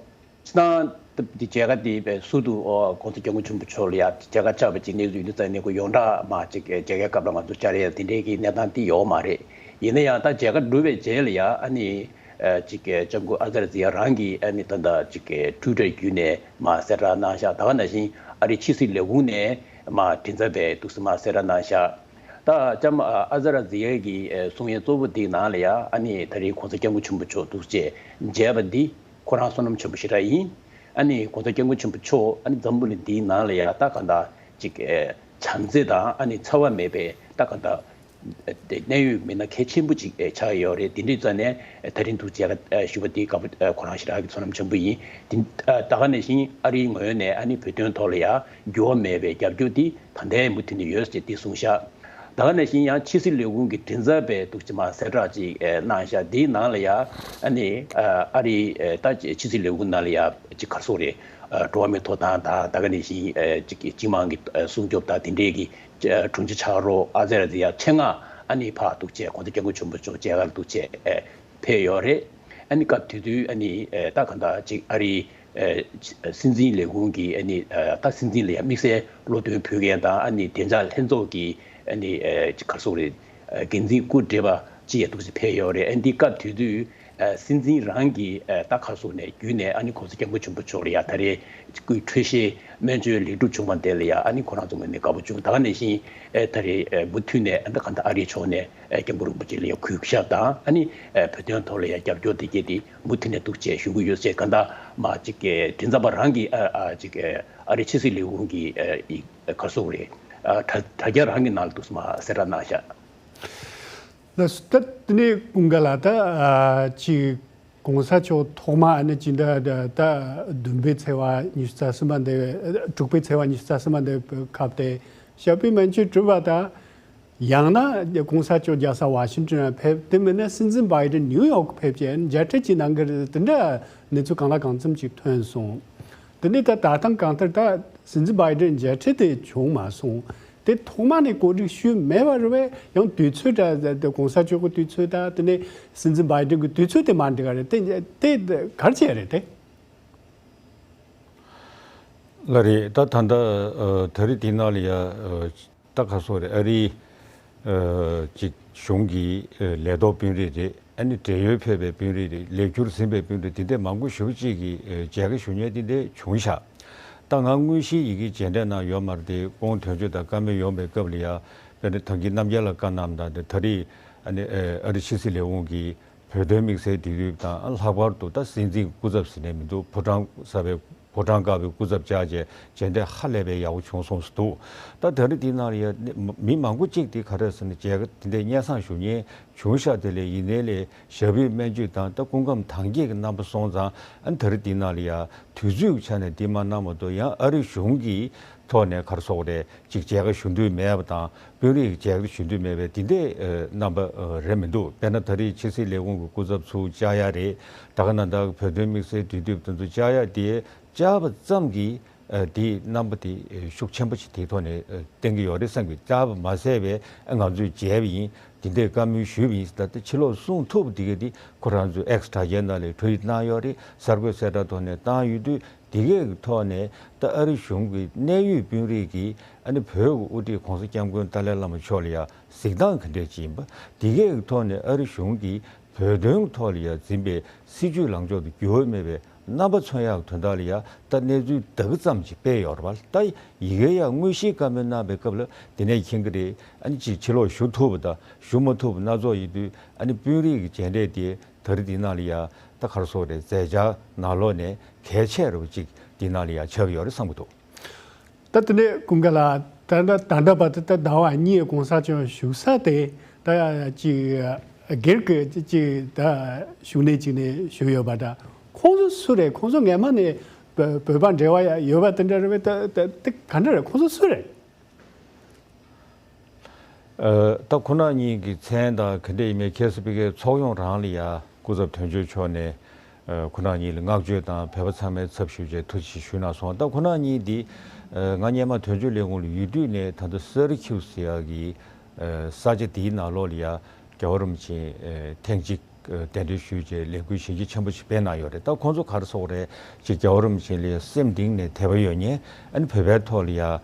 སྤྱིར་བཏང་འདི་མཇལ་ཁ་འདི་བས་ཟུར་དུ་ཨོ་གོང་ས་སྐྱབས་མགོན་ཆེན་པོ་མཆོག་ལ་ཡ་མཇལ་ཁ་བཅར་བ་ཅིག་གནས་ཚུལ་ཡིན་དུས་ཙང་ནས་ཁོ་ཡོངས་གྲགས་མ་ཅིག་མཇལ་ཁའི་སྐབས་ལ་ང་ཚོ་བཅར་ཡ་དེ་འདྲའི་གི་གནས་སྟངས་འདི་ཡོད་མ་རེད། ཡིན་ན་ཡང་ད་མཇལ་ཁ་གྲུབ་པའི་རྗེས་ལ་ཡ་ཨ་ནི་ཨ་ཅིག་ལྕམ་སྐུ་ཨ་ཛ་ར་ཛི་ཡ་རང་གིས་ཨ་ནི་ད་ལྟ་ཅིག་ཊུ་ཝི་ཊར་བརྒྱུད་ནས་མ་གསལ་བསྒྲགས་གནང་ཤག་ད་ག་ནང་བཞིན་ཨ་རིའི་ཕྱི་སྲིད་ལས་ཁུངས་ནས་མ་མགྲིན་ཚབ་པས་འདུག་སེ་མ་གསལ་བསྒྲགས་གནང་ཤག་ད་ལྕམ་ཨ་ཛ་ར་ཛི་ཡ་གི་ཨ་གསུང་ཡིག་གཙོ་བོ་འདིའི་ནང་ལ་ཡ་ཨ་ནི་ད་རེས་གོང་ས་སྐྱབས་མགོན་ཆེན་པོ་མཆོག་འདུག་སེ་མཇལ་བ་འདི་ཁོ་རང་བསོད་ནམས་ཆེན་པོ་ཞེ་དྲག་ཡིན། ཨ་ནི་གོང་ས་སྐྱབས་མགོན་ཆེན་པོ་མཆོག་ཨ་ནི་འཛམ་བུ་གླིང་འདིའི་ནང་ལ་ཡ་ད་ག་འདྲ་ཅིག་ཨེ་བྱམས་བརྩེ་དང་ཨ་ནི་འཚེ་བ་མེད་པའི་ད་ག་འདྲ་ཨེ་གནད་ཡོད་མི་སྣ་གལ་ཆེན་པོ་ཅིག་ཨེ་ཆགས་ཡོད་རེད། དེ་འདྲའི་ཙང་ནས་ཨེ་ད་རིང་འདུག་མཇལ་ཁ་ཨེ་ཞུ་བ་འདི་དགའ་པོ་ཨེ་ཁོ་རང་ཞེ་དྲག་གི་བསོད་ནམས་ཆེན་པོ་ཡིན། དེ་ཨ་ད་ག་ནང་བཞིན་ཨ་རིའི་ངོས་ནས་ཨ་ནི་བོད་དོན་ཐོག་ལ་ཡ་འགྱུར་བ་མེད་པའི་རྒྱབ་སྐྱོར་འདི་ད་ལྟའི་མུ་མཐུད་ནས་ཡོད་ཅེས་འདི་གསུངས་ཤག་ད་ག་ནང་བཞིན་ཡང་ཕྱི་སྲིད་ལས་ཁུངས་ཀྱི་མགྲིན་ཚབ་པས་འདུག་སེ་མ་གསལ་བསྒྲགས་ཅིག་ཨེ་གནང་ཤག་འདིའི་ནང་ལ་ཡ་ཨ་ནི་ཨ་ཨ་རིའི་ཨེ་ད་ཕྱི་སྲིད་ལས་ཁུངས་ནང་ལ་ཡ་ཅིག་ག་རེ་ཟེར་དགོས་རེད། ཨ་འགྲོ་བ་མིའི་ཐོབ་ཐང་དང་ད་ག་ནང་བཞིན་ཨེ་ཅིག་སྤྱི་དམངས་ཀྱི་ཨེ་སྲུང་སྐྱོབ་དང་དེ་འདྲའི་གི་ཨེ་དྲུང་ཆེ་ཕྱག་རོགས་ཨ་ཛ་ར་ཛི་ཡ་ཆེད་མངགས་ཨ་ནི་ཕར་འདུག་སེ་གོང་ས་སྐྱབས་མགོན་ཆེན་པོ་མཆོག་མཇལ་ཁར་འདུག་སེ་ཨེ་ཕེབས་ཡོད་རེད། ཨ་ནི་སྐབས་དེ་དུས་ཨ་ནི་ཨེ་ད་ག་འདྲ་ཅིག་ཨ་རིའི་ཨེ་སྲིད་འཛིན་ལས་ཁུངས་ཀྱི་ཨ་ནི་ཨེ་ད་སྲིད་འཛིན་ལ་ཡ་དམིགས་བསལ་བློ་འདོན་ཕུལ་མཁན་དང་ཨ་ནི་བདེ་འཇགས་ལྷན་ཚོགས་ཀྱི་ཨ་ནི་ཨེ་ཅིག་ག་རེ་ཟེར་དགོས་རེད། ཨེ་འགན་འཛིན་སྐུ་བགྲེས་པ་ཅིག་ཡ་འདུག་སེ་ཕེབས་ཡོད་རེད། ཨ་འདི་སྐབས་དེ་དུས་ཨེ་སྲིད་འཛིན་རང་གིས་ཨེ་ད་ག་རེ་ཟེར་དགོས་རེད། བརྒྱུད་ནས་ཨ་ནི་གོང་ས་སྐྱབས་མགོན་ཆེན་པོ་མཆོག་ལ་ཡ་ད་རེས་སྐུའི་འཕྲོད་བཞེས་སྨན་བཅོས་ལེགས་གྲུབ་བྱུང་བ་དེ་ལ་ཡ་ཨ་ནི་ཁོ་རང་ཚོ་ངོས་ནས་དགའ་པོ་བྱུང་། ད་ག་ནང་བཞིན་ཨེ་ད་རེས་ཨེ་མུ་མཐུད་ནས་ཨ་ད་ག་འདྲ་ཨ་རིའི་ཕྱོགས་ནས་ཨེ་སྐྱབས་མགོན་རིན་པོ་ཆེ་ལ་ཡ་གུས་ཞབས་དང་ཨ་ནི་ཨེ་བོད་དོན་ཐོག་ལ་ཡ་རྒྱབ་སྐྱོར་དེ་གྱད་དེ་མུ་མཐུད་ནས་འདུག་སེ་ཞུ་གི་ཡོད་ཟེར། ག་འདྲ་མ་ཅིག་ཨེ་མགྲིན་ཚབ་པ་རང་གིས་ཨ་ཨ་ཅིག་ཨེ་ཨ་རིའི་ཕྱི་སྲིད་ལས་ཁུངས་ཀྱི་ཨེ་ཡི་ག་རེ་ཟེར་དགོས་རེད། ཨ་དྲ་དྲ་རྒྱ་རང་གི་ནང་ལ་འདུག་སེ་མ་གསལ་བསྒྲགས་གནང་ཤག་ལགས་སོ། ད་དེ་ནས་ཀུན་དགའ་ལགས། ད་ཨ་ཅིག་གོང་ས་མཆོག་ཐོག་མ་ཨ་ནི་ཅི་འདྲ་ད་བདུན་པའི་ཚེས་པ་ཉི་ཤུ་རྩ་གསུམ་པ་འདས་པའི་དྲུག་པའི་ཚེས་པ་ཉི་ཤུ་རྩ་གསུམ་པ་འདས་པའི་སྐབས་དེ་ཞབས་པད་སྨན་བཅོས་གྲུབ་པ་དང་། ཡང་ན་གོང་ས་མཆོག་རྒྱལ་ས་ཝ་ཤིང་ཏོན་ལ་ཕེབས། དེ་མིན་ན་སྲིད་འཛིན་བྷའི་ཏིན་ནིའུ་ཡོག་ཕེབས་ཀྱི་མཇལ་འཕྲད་ཅིག་གནང་གི་རེད། དེ་འདྲ་གནས་ཚུལ་གང་ལ་གང་འཚམ་ཅིག་ཐོན་སོང་། དེ་ནས་ད་ད་ཐེངས་གང་ལྟར་ད་སྲིད་འཛིན་བྷའི་ཏིན་མཇལ་འཕྲད་དེ་བྱུང་མ་སོང་། དེ་ཐོག་མ་ནས་གོ་སྒྲིག་ཞུས་མེད་པ་རེད་པས། ཡང་དུས་ཚོད་འདྲ་གོང་ས་མཆོག་གི་དུས་ཚོད་དང་དེ་ནས་སྲིད་འཛིན་བྷའི་ཏིན་གྱི་དུས་ཚོད་དེ་མ་འགྲིག་ག་རེད། དེ་དེ་ག་རེ་བྱས་རེད་དེ། ལགས་རེད། ད་ད་ལྟ་ཨ་ད་རེས་དེ་ནང་ལ་ཡ་ཨ་ད་ག་རེ་ཟེར་དགོས་རེད། ཨ་རིའི་ཨ་ཅིག་གཞུང་གི་ཨ་ལས་ཐོག་དཔོན་རིགས་རེད། ཨ་ནི་བགྲེས་ཡོལ་ཕེབས་པའི་དཔོན་རིགས་རེད། ལས་འཁྱུར་ཟིན་པའི་དཔོན་རིགས་དེ་འདྲས་མང་པོ་ཞེ་པོ་ཅིག་གིས་ཨེ་མཇལ་ཁ་ཞུ་མཁན་དེ་འདྲས་བྱུང་ཤག་ད་ང་དངོས་གཞིའི་ཡི་གེ་མཇལ་འཕྲད་གནང་ཡོད་མ་རེད་དེ། སྐུ་ངོ་དོན་གཅོད་དང་བཀའ་མོལ་ཡོང་བའི་སྐབས་ལ་ཡ། དཔེར་ན་ཐང་གི་རྣམ་རྒྱལ་ལགས་བཀའ་གནང་དང་དེ་ད་རེས་ཨ་ནི་ཨེ་ཨ་རི་ཕྱི་སྲིད་ལས་ཁུངས་ཀྱི་བོད་དོན་དམིགས་བསལ་འབྲེལ་མཐུད་དང་། ལྷག་པར་དུ་ད་སྲིད་འཛིན་སྐུ་ཚབ་ཟེར་ནས་མི་འདུག་ཕོ་བྲང་གསར་པའི་ཕོ་བྲང་དཀར་པོའི་སྐུ་ཚབ་བཅར་བྱས་མཇལ་འཕྲད་ཧ་ལས་པའི་ཡག་པོ་བྱུང་སོང་ཟེར་འདུག་ད་ད་རེས་འདི་ནང་ལ་ཡ་མི་མང་པོ་གཅིག་དེ་ག་རེ་ཟེར་ན་མཇལ་ཁ་དེ་འདྲའི་སྙན་སེང་ཞུ་མཁན་བྱུང་ཤག་དེ་ལས་ཡིན་ནའི་ལས་ཞབས་པུས་སྨན་བཅོས་དང་ད་སྐུ་ཁམས་དྭངས་སྐྱེད་ཀྱི་རྣམ་པ་སོང་ཙང་། ཨ་ནི་ད་རེས་འདི་ནང་ལ་ཡ་དུས་ཚོད་ཀྱི་ཆ་ནས་འདི་མ་གནང་མ་གཏོགས། ཡང་ཨ་རི་གཞུང་གི་ཐོག་ནས་ག་རེ་ཟེར་དགོས་རེད། ཅིག་མཇལ་ཁ་ཞུ་འདོད་མེད་པ་དང་། དཔོན་རིགས་མཇལ་ཁ་ཞུ་འདོད་མེད་པའི་དེ་འདྲའི་ཨ་རྣམ་པ་ཨ་རེད་མི་འདུག་དཔེར་ན་ད་རེས་ཕྱི་སྲིད་ལས་ཁུངས་ཀྱི་སྐུ་ཚབ་ཚོ་བཅར་ཡ་རེད། ད་ག་ནང་བཞིན་བོད་དོན་དམིགས་བསལ་འབྲེལ་མཐུད་དེ་ཚོ་བཅར་ཡ་དེ་བཅར་བ་ཙམ་གྱིས་ཨ་དེའི་རྣམ་པ་དེ་ཤུགས་ཆེན་པོ་ཞིག་དེའི་ཐོག་ནས་ཨ་བསྟན་གྱི་ཡོད་རེད་བསམ་གྱི། བཅར་བ་མ་ཟད་པའི་ཨ་ང་ཚོས་མཇལ་བ་ཡིན། དེ་འདྲའི་བཀའ་མོལ་ཞུས་པ་ཡིན་ཟེར། ད་ལྟ་ཕྱི་ལོགས་གསུང་ཐུབ་པ་དེ་ག་དེ་ཁོ་རང་ཚོས་ཨེགས་དྲ་རྒྱའི་ནང་ལ་ཊུ་ཝིཊ་གནང་ཡོད་རེད། གསར་འགོད་གསལ་བསྒྲགས་ཐོག་ནས་བཏང་ཡོད་དུས། དེ་གའི་གི་ཐོག་ནས་ད་ཨ་རི་གཞུང་གི་གནད་ཡོད་དཔོན་རིགས་ཀྱིས་ཨ་ནི་བོད་ཀྱི་དབུ་ཁྲིད་༸གོང་ས་༸སྐྱབས་མགོན་ཏཱ་ལའི་བླ་མ་མཆོག་ལ་ཡ་གཟིགས་སྟངས་ག་འདྲས་ཅིག་ཡིན་པ། དེ་གའི་གི་ཐོག་ནས་ཨ་རི་གཞུང་གིས་བོད་དོན་གྱི་ཐོག་ལ་ཡ་འཛིན་པའི་སྲིད་བྱུས་ལངས་ཕྱོགས་དེ་འགྱུར་བ་མེད་པའི་རྣམ་པ་མཚོན་ཡག་དོན་དག་ལ་ཡ་ད་གནས་ཚུལ་དེ་ག་ཙམ་ཅིག་སྤེལ་ཡོད་རེད་པ། ད་ཡི་གེ་ཡ་དངོས་གཞིའི་བཀའ་མོལ་གནང་བའི་སྐབས་ལ་དེ་ནས་མཁྱེན་གྱི་རེད། ཨ་ནི་ཅིག་ཕྱི་ལོགས་ཞུ་ཐུབ་པ་དང་ཞུ་མ་ཐུབ་པ་སྣ་ཚོགས་ཡིན་དུས། ཨ་ནི་དཔོན་རིགས་ཀྱི་མཇལ་འཕྲད་དེ་ད་རེས་འདི་ནང་ལ་ཡ་ད་ག་རེ་ཟེར་དགོས་རེད། མཛད་འཆར་ནང་ལོགས་ནས་གལ་ཆེ་རུ་ཅིག་འདི་ནང་ལ་ཡ་ཆགས་ཀྱི་ཡོད་རེད་བསམ་གྱི་འདུག་ད་དེ་ནས་ཀུན་དགའ་ལགས། ད་ལྟ་ད་ལྟ་བར་དུ་ད་ཟླ་བ་གཉིས་གོང་ས་མཆོག་བཞུགས་ས་དེ་ད་ཅིག་སྒེར་གྱི་ཅིག་ད་བཞུགས་གནས་ཅིག་ནས་བཞུགས་ཡོད་པ་འདྲ། ཁོང་ཚོ་སུ་རེད། ཁོང་ཚོ་སྔས་མ་ནས་བོད་བོད་པ་འབྲེལ་བ་ཡོད་པ་དེ་འདྲ་རེད་པས། ད་ད་དེ་ག་འདྲ་རེད། ཁོང་ཚོ་སུ་རེད། ཨ། ད་ཁོ་རང་གཉིས་ཀྱི་མཚན་དང་ག་འདྲ་ཡིན་མིན་ཁ་སང་ཕ་གིའི་ཚོགས་ཡོངས་རང་ལ་ཡ་སྐུ་ཚབ་དོན་གཅོད་མཆོག་ནས་ཨ་ཁོ་རང་གཉིས་ལ་བསྔགས་བརྗོད་དང་བོད་པ་ཚང་མའི་ཚབ་ཞུས་བྱས་ཐུགས་རྗེ་ཆེ་ཞུས་གནང་སོང་། ད་ཁོ་རང་གཉིས་འདི་ཨ་ང་སྔོན་མ་དོན་གཅོད་ལས་ཁུངས་ལ་ཡོད་དུས་ནས་ད་ལྟ་སི་ར་ཁིའུ་སི་ཟེར་ཡག་གི་ཨ་ས་ཆ་དེའི་ནང་ལོགས་ལ་ཡ་རྒྱལ་བ་རིན་པོ་ཆེ་ཨ་ཐེངས་གཅིག་གདན་འདྲེན་ཞུས་བྱས་ལས་འགུལ་གཞན་གྱི་ཆེན་པོ་ཞིག་སྤེལ་གནང་ཡོད་རེད། ད་ཁོང་ཚོ་ག་རེ་ཟེར་དགོས་རེད། ཅིག་རྒྱལ་བ་རིན་པོ་ཆེ་ལ་སེམས་གཏིང་ནས་དད་པ་ཡོད་མཁན། ཨ་ནི་བོད་པའི་ཐོག་ལ་ཡ་ཨ་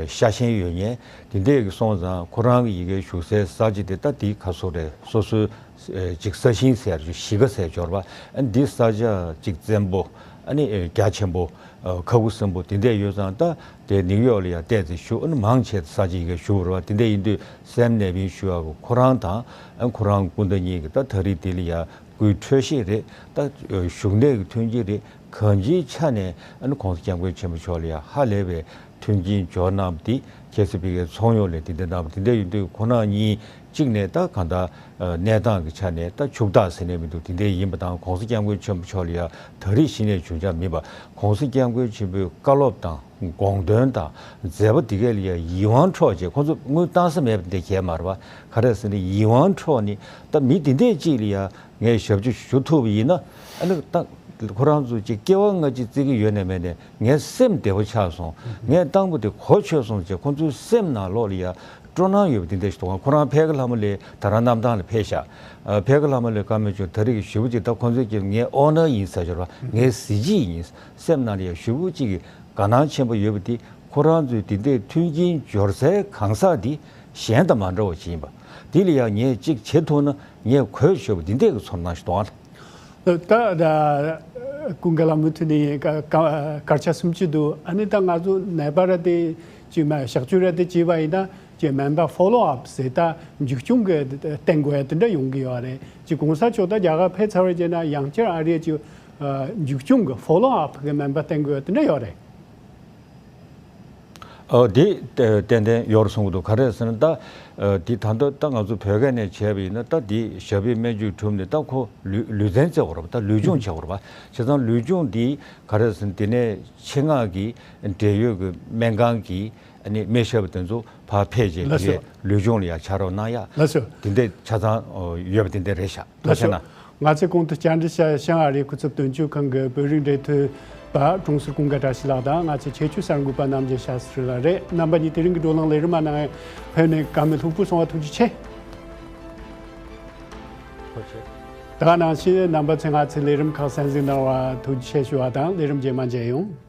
ཤ་ཞེན་ཡོད་མཁན་དེ་འདྲས་ཀྱི་སོང་ཙང་། ཁོ་རང་གི་ཡ་གི་བཞུགས་སའི་ས་ཆ་དེ་ད་དེ་ག་རེ་ཟེར་དགོས་རེད། སོ་སོའི་ཨ་ཅིག་ས་ཞིང་ཟེར་ཡ་གཞིས་ཀ་ཟེར་འབྱོར་བ། ཨ་ནི་འདི་ས་ཆ་ཅིག་བཙན་པོ། ཨ་ནི་ཨ་རྒྱ་ཆེན་པོ། ཨ་ཁ་ཁུ་སིམ་པོ་དེ་འདྲས་ཡོད་ཙང་། ད་དེ་ནིའུ་ཡོག་ལ་ཡ་བལྟས་ཚེ་བཞུགས། ཨ་ནི་མང་ཆེ་ས་ཆ་ཡ་གི་བཞུགས་རེད་པ། དེ་འདྲས་ཡིན་དུས་སེམས་ནད་པའི་ཞུ་བ་གི་ཁོ་རང་དང་ཨ་ཁོ་རང་སྐུ་ཟླ་གཉིས་ཀྱི་ད་ད་རེས་དེ་ལ་ཡ་སྐུའི་འཕྲོད་བཞེས་རེད། ད་བཞུགས་གནས་ཀྱི་མཐུན་རྐྱེན་རེད། གང་ཅིའི་ཆ་ནས་ཨ་ནི་༸གོང་ས་༸སྐྱབས་མགོན་ཆེན་པོ་མཆོག་ལ་ཡ་ཧ་ལས་པའི་མཐུན་རྐྱེན་སྦྱོར་གནང་བ་དེ་ཁ་སང་ཕ་གིའི་ཚོགས་ཡོངས་ལ་དེ་འདྲ་གནང་བ་དེ་འདྲ་ཡིན་དུས། ཁོ་རང་གཉིས་གཅིག་ནས་ད་གང་ལྟར་ཨ་གནས་སྟངས་ཀྱི་ཆ་ནས་ད་ཕྱུག་བདག་ཟེར་ནས་མི་འདུག་དེ་འདྲ་ཡིན་པ་དང་། ༸གོང་ས་༸སྐྱབས་མགོན་ཆེན་པོ་མཆོག་ལ་ཡ་ད་རེས་གཞི་ནས་བྱུང་ཆ་མེད་པ། ༸གོང་ས་༸སྐྱབས་མགོན་ཆེན་པོའི་བཀའ་སློབ་དང་དགོངས་དོན་དང་མཛད་པ་དེ་གས་ལ་ཡ་ཡིད་དབང་འཕྲོག་བྱས། ཁོང་ཚོ་དངུལ་བཏང་ས་མེད་པ་འདི་གས་མ་རེད་པ། ག་རེ་ཟེར་ན་ཡིད་དབང་འཕྲོག་ནས། ད་མི་དེ་འདྲས་ཅིག་ལ་ཡ་ངས་ཞབས་ཕྱི་ཞུ་ཐུབ་པ་ཡིན་ན། ཨ་ནི་ད་ཁོ་རང་ཚོ་ཅིག་སྐྱེ་བ་སྔ་ཕྱི་བརྩི་གི་ཡོད་ནའི་མེད་ནའི་ངའི་སེམས་བདེ་པོ་ཆགས་སོང་། ངས་བཏང་པ་དེ་གོ་ཆོད་སོང་ཅེས་ཁོ་ཚོའི་སེམས་ནང་ལོགས་ལ་ཡ་སྤྲོ་སྣང་ཡོད་པ་དེ་འདྲ་ཞིག་འདུག་ག་ཁོ་རང་ཕ་གི་ལྷ་མོ་ལ་ད་རང་གནམ་ཐང་ལ་ཕེབས་ཤག་ཨ་ཕ་གི་ལྷ་མོ་ལ་བཀའ་མོལ་བྱུང་། ད་རེས་ཀྱི་ཞེ་པོ་ཅིག་ད་ཁོ་ཚོས་ཀྱི་ངའི་ཨོ་ནར་ཡིན་ཟེར་འབྱོར་བ། ངའི་གཟི་བརྗིད་ཡིན། སེམས་ནང་ལ་ཡ་ཞེ་པོ་ཅིག་གི་དགའ་སྣང་ཆེན་པོ་ཡོད་པ་དེ། ཁོ་རང་ཚོས་དེ་འདྲའི་མཐུན་རྐྱེན་སྦྱོར་སའི་གང་ཟག་དེ་གཞན་དང་མ་འདྲ་བ་ཞིག་ཡིན་པ། དེ་ལ་ཡང་ངས་གཅིག་བྱེད་ཐུབ་ན་ངས་གོ་ཆོད་པ་དེ་འདྲའི་གི་ཚོར་སྣང་ཞིག་གཏོང་བ། ད་ད་ཀུན་དགའ་ལགས་མུ་མཐུད་ནས་ཀ་ཀ་སྐར་ཆ་སུམ་ཅུ་འདུག་ཨ་ནི་ད་ང་ཚོ་ནད་པ་ར་དེ་ཅིག་མ་གཤག་བཅོས་ར་དེ་བྱས་པ་ཡིན་ན་ཅིག་སྨན་པ་ཕོ་ལོ་ཨབ་ཟེར་ད་མཇུག་སྐྱོང་གི་བསྟེན་དགོས་ཡ་དེ་འདྲ་ཡོང་གི་ཡོད་རེད། ཅིག་གོང་ས་མཆོག་ད་རྒྱ་གར་ཕེབས་ཚར་བའི་རྗེས་ན་ཡང་བསྐྱར་ཨ་རིའི་ཅིག་མཇུག་སྐྱོང་གི་ཕོ་ལོ་ཨབ་གི་སྨན་པ་བསྟེན་དགོས་ཡ་དེ་འདྲ་ཡོད་རེད། ཨོ། དེ་ཏན་ཏན་ཡོད་རེད་གསུང་གི་འདུག་ག་རེ་ཟེར་ན་ད་ཨ་དེ་ད་ལྟ་ད་ང་ཚོ་བོད་སྐད་ནས་བྱས་པ་ཡིན་ན། ད་དེ་ཞབས་པད་སྨན་བཅོས་གྲུབ་ནས་ད་ཁོ་ལུས་ལུས་རྩལ་རྩེ་དགོས་རེད་པ། ད་ལུས་སྦྱོང་བྱེད་དགོས་རེད་པ། བྱས་ཙང་ལུས་སྦྱོང་འདི་ག་རེ་ཟེར་ན་དེ་ནས་ཆེད་མངགས་ཀྱིས་འབྲེལ་ཡོད་ཀྱི་སྨན་ཁང་གི་ཨ་ནི་སྨན་ཞབས་པ་དེ་ཚོ་ཕར་ཕེབས་བྱས། ལགས་སོ། དེ་གའི་ལུས་སྦྱོང་ལ་ཡང་ཕྱག་རོགས་གནང་ཡ། ལགས་སོ། དེ་འདྲའི་ཆ་ཚང་ཡོད་པ་དེ་འདྲ་རེད་ཤག་ཐུགས་རྗེ་གནང་། ལགས་སོ། ང་ཚོའི་གོང་དུ་བཅར་འདྲི་ཞུ་བྱུང་ཨ་རིའི་སྐུ་ཚབ་དོན་གཅོད་ཁང་གི་བོད་རིགས་འབྲེལ་མཐུད་པ་གྲོང་གསར་ཀུན་དགའ་བཀྲ་ཤིས་ལགས་དང་། ང་ཚོའི་ཆེད་སྤྱོད་གསར་འགོད་པ་རྣམ་རྒྱལ་ཤཱ་སི་རི་ལགས་རེད། རྣམ་པ་གཉིས་དེ་རིང་གི་བགྲོ་གླེང་ལས་རིམ་མ་ནང་ཕེབས་ནས་བཀའ་མོལ་ལྷུག་པོ་གསུང་བ་ཐུགས་རྗེ་ཆེ། ཐུགས་རྗེ་ཆེ། དེ་ག་ནང་བཞིན་རྣམ་པ་ཚོས་ང་ཚོའི་ལས་རིམ་ཁག་གསན་གཟིགས་གནང་བར་ཐུགས་རྗེ་ཆེ་ཞུ་བ་དང་། ལས་རིམ་རྗེས་མ་མཇལ་ཡོང་།